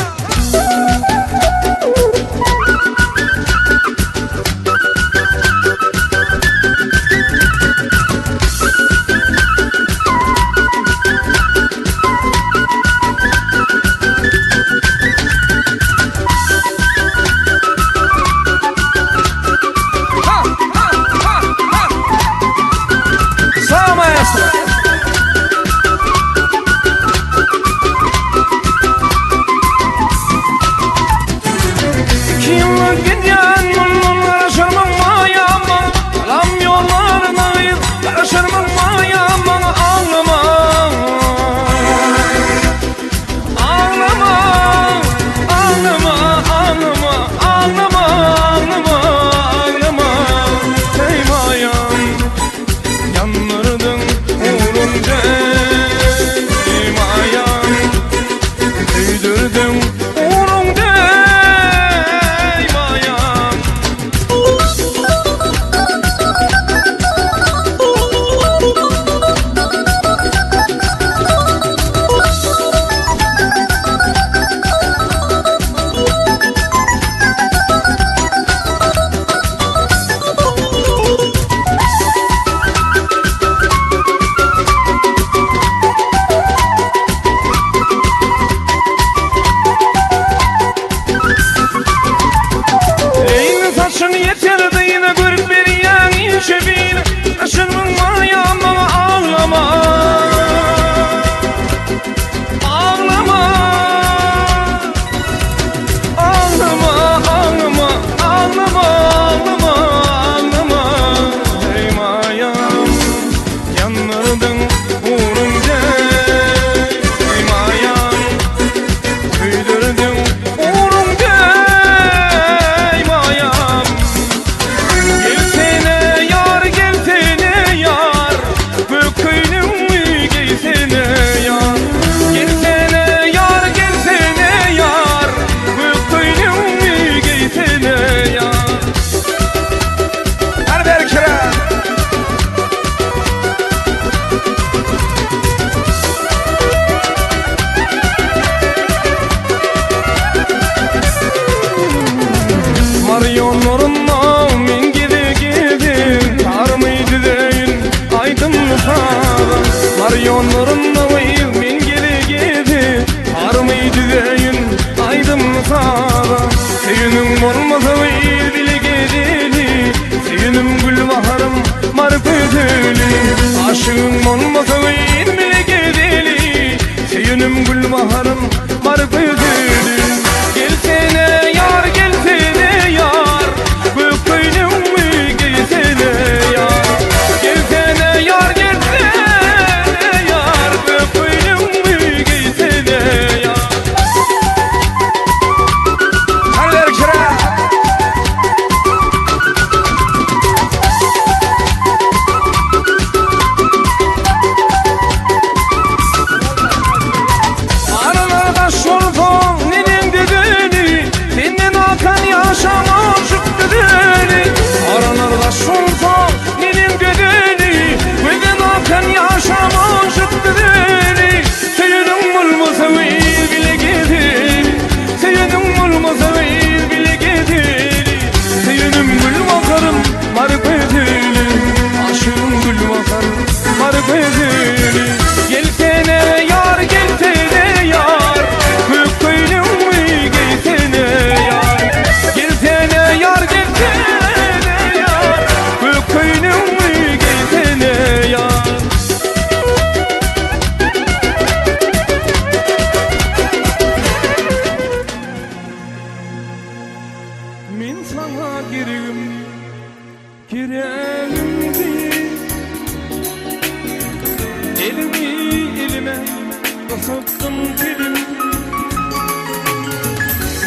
Basypdym telim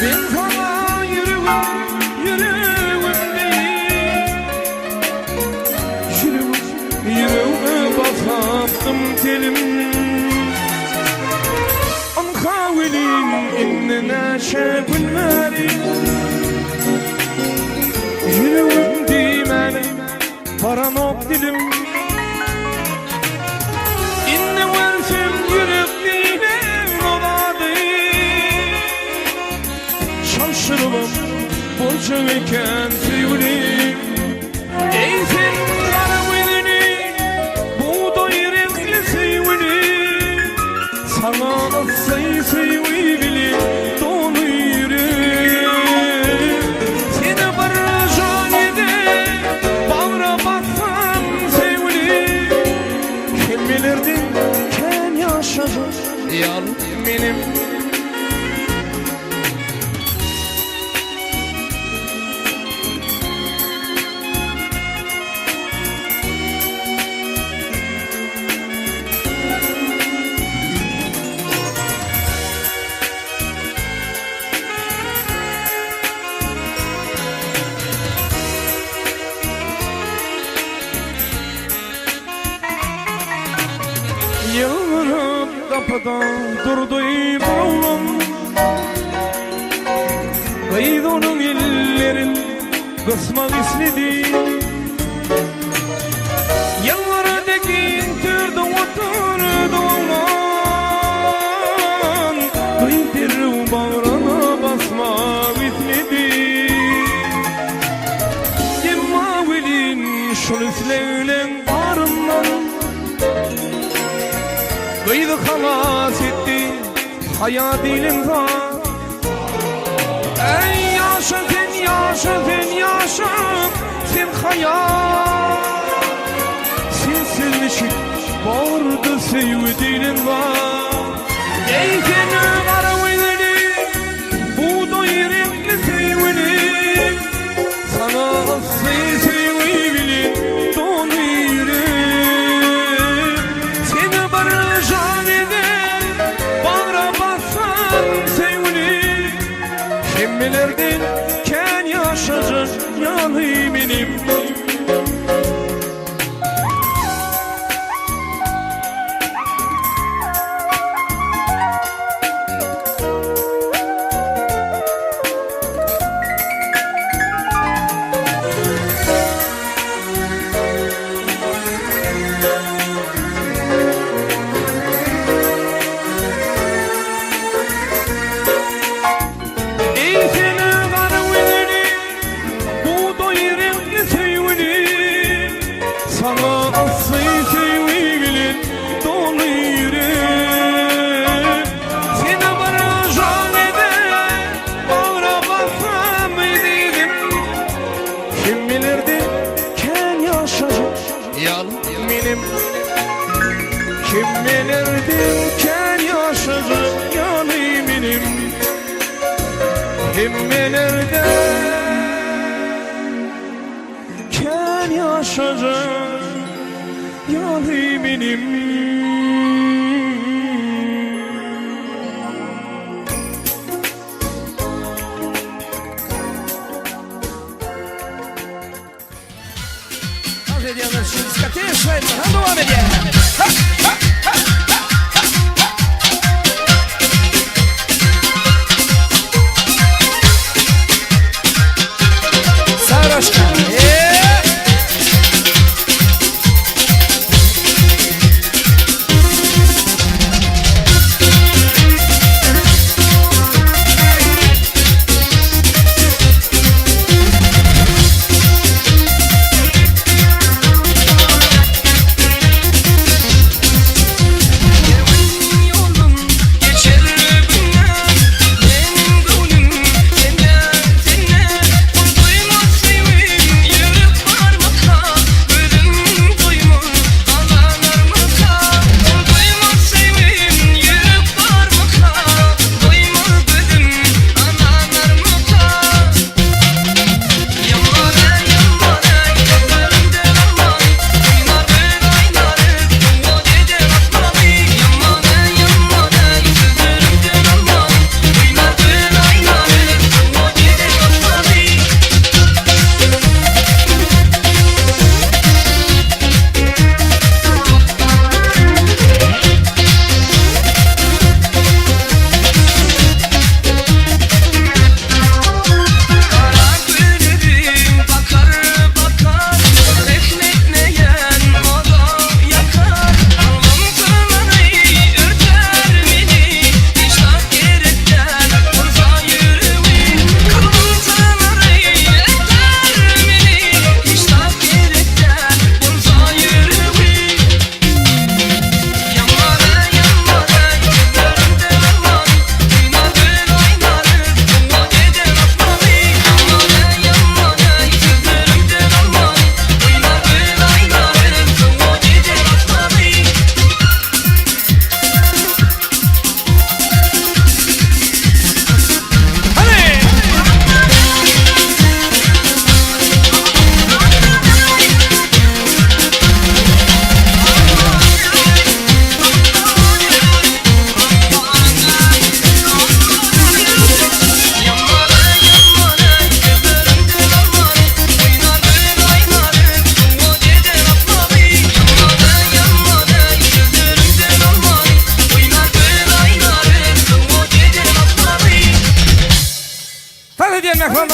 Men saňa ýüregim, ýüregim diýip Ýüregim, ýüregime basapdym telim Ynha welin indi näçe gün bäri Ýüregim diýmäne baranok dilim Indi görsem ýürek diýlen o zady Çalşyrybam boljak eken söýgülim Eý sen gara gözüni bugdaý reňkli söýgülim Saňa yssy söýgi bile doly ýürek Seni bir jan edip bagra bassam söýgülim Hemmelerden kän ýaşajak ýaly menem. Ýylgyryp gapyda durdy bir oglan. Gyz onuň ellerin gysmak isledi. Ýylgyrdy giň törde oturdy oglan. Gyz derrew bagryna basmak isledi. Emma welin şol islegleň baryndan Gyzy halas etdi haýa diýlen zat. Eý ýaşa sen ýaşa sen ýaşa sen haýa Sensiz niçik bordy söýgi diýlen zat. Eý sen gara gözli bugdaý reňkli söýgüli Saňa yssy söýgi bilen doly ýürek. Seni bir jan eder bagra bassam söýgüli. Hemmelerden kän ýaşajak ýaly menem. Eý seni gara gözeli, bugdaý reňkli söýgüli, Saňa yssy söýgi bilen doly ýürek. Seni bir jan eder, bagra bassam ezizim, Hemmelerden kän ýaşajak ýaly menem. Hemmelerden kän ýaşajak ýaly menem. Hemmelerden kän ýaşajak ýaly menem. Tans edýänler şu diskoteka şaýatlar hem dowam edýär. Ha, ha, ha, ha, ha, ha. Saroşka. Eee!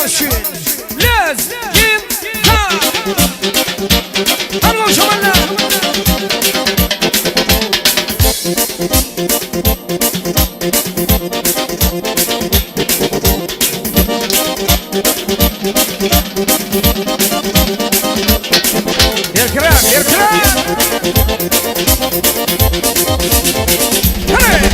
tans üçin. Lezginka. Hany gowşamanlar. Erkiräk, erkiräk. Hany.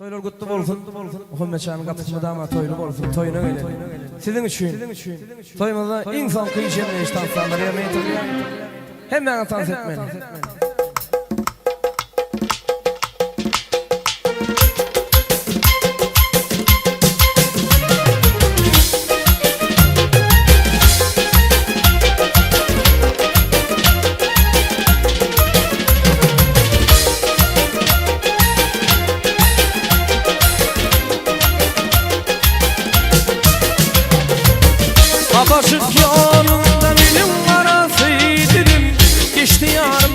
Toýlar gutly bolsun. Muhammetjanyň gapysy mydama toýly bolsun. Toýuna geleli. Siziň üçin toýumyzda iň soňky jemleýiş tanslary ýerine ýetirilýär. Hemmäňiz tans etmeli. Abaşyk ýolunda meniň garasy dilim Geçdi ýarym.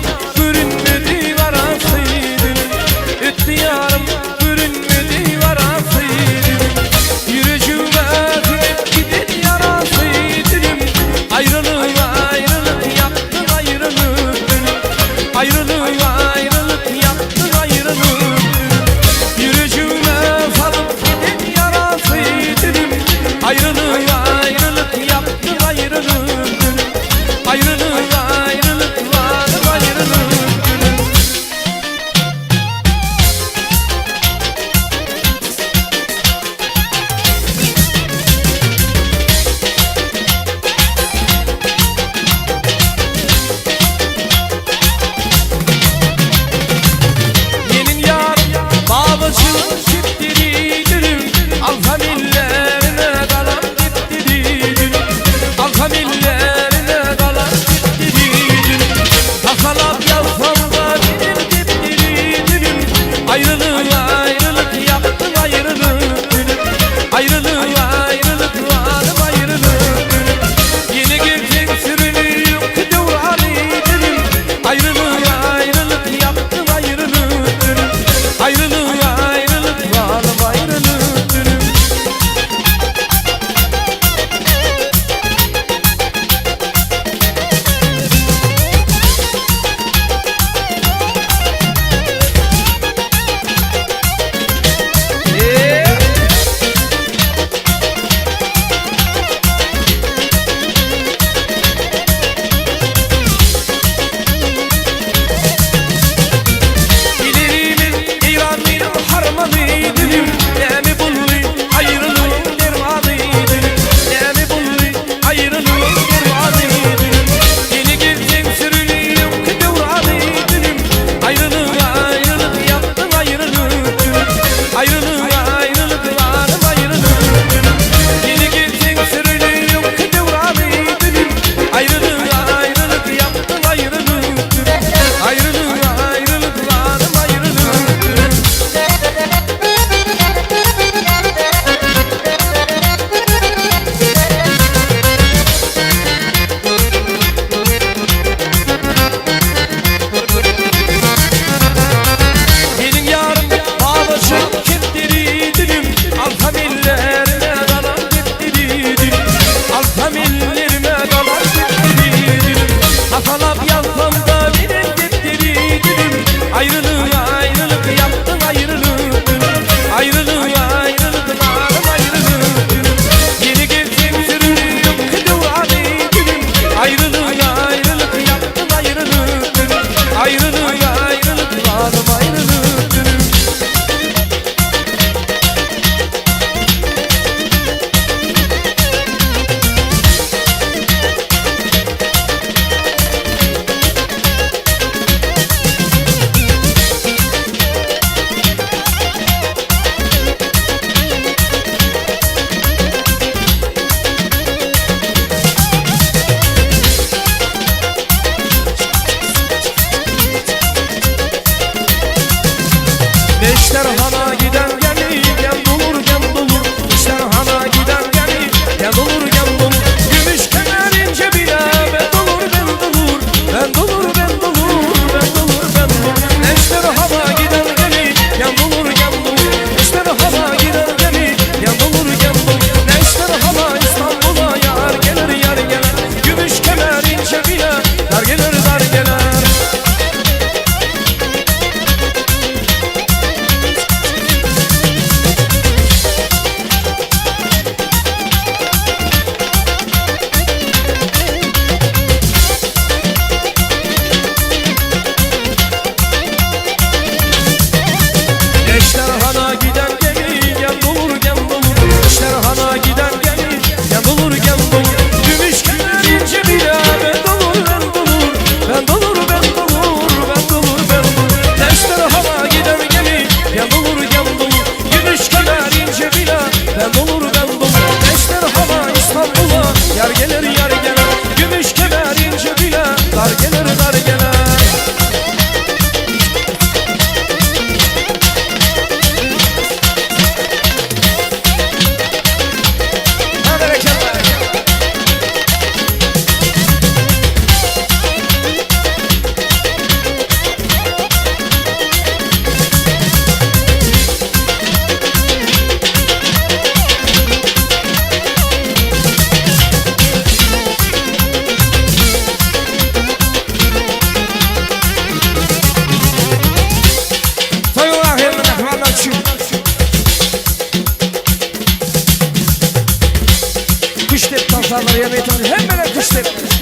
Aýdym-sazlary ýerine ýetiren hemmeler küşt depdi.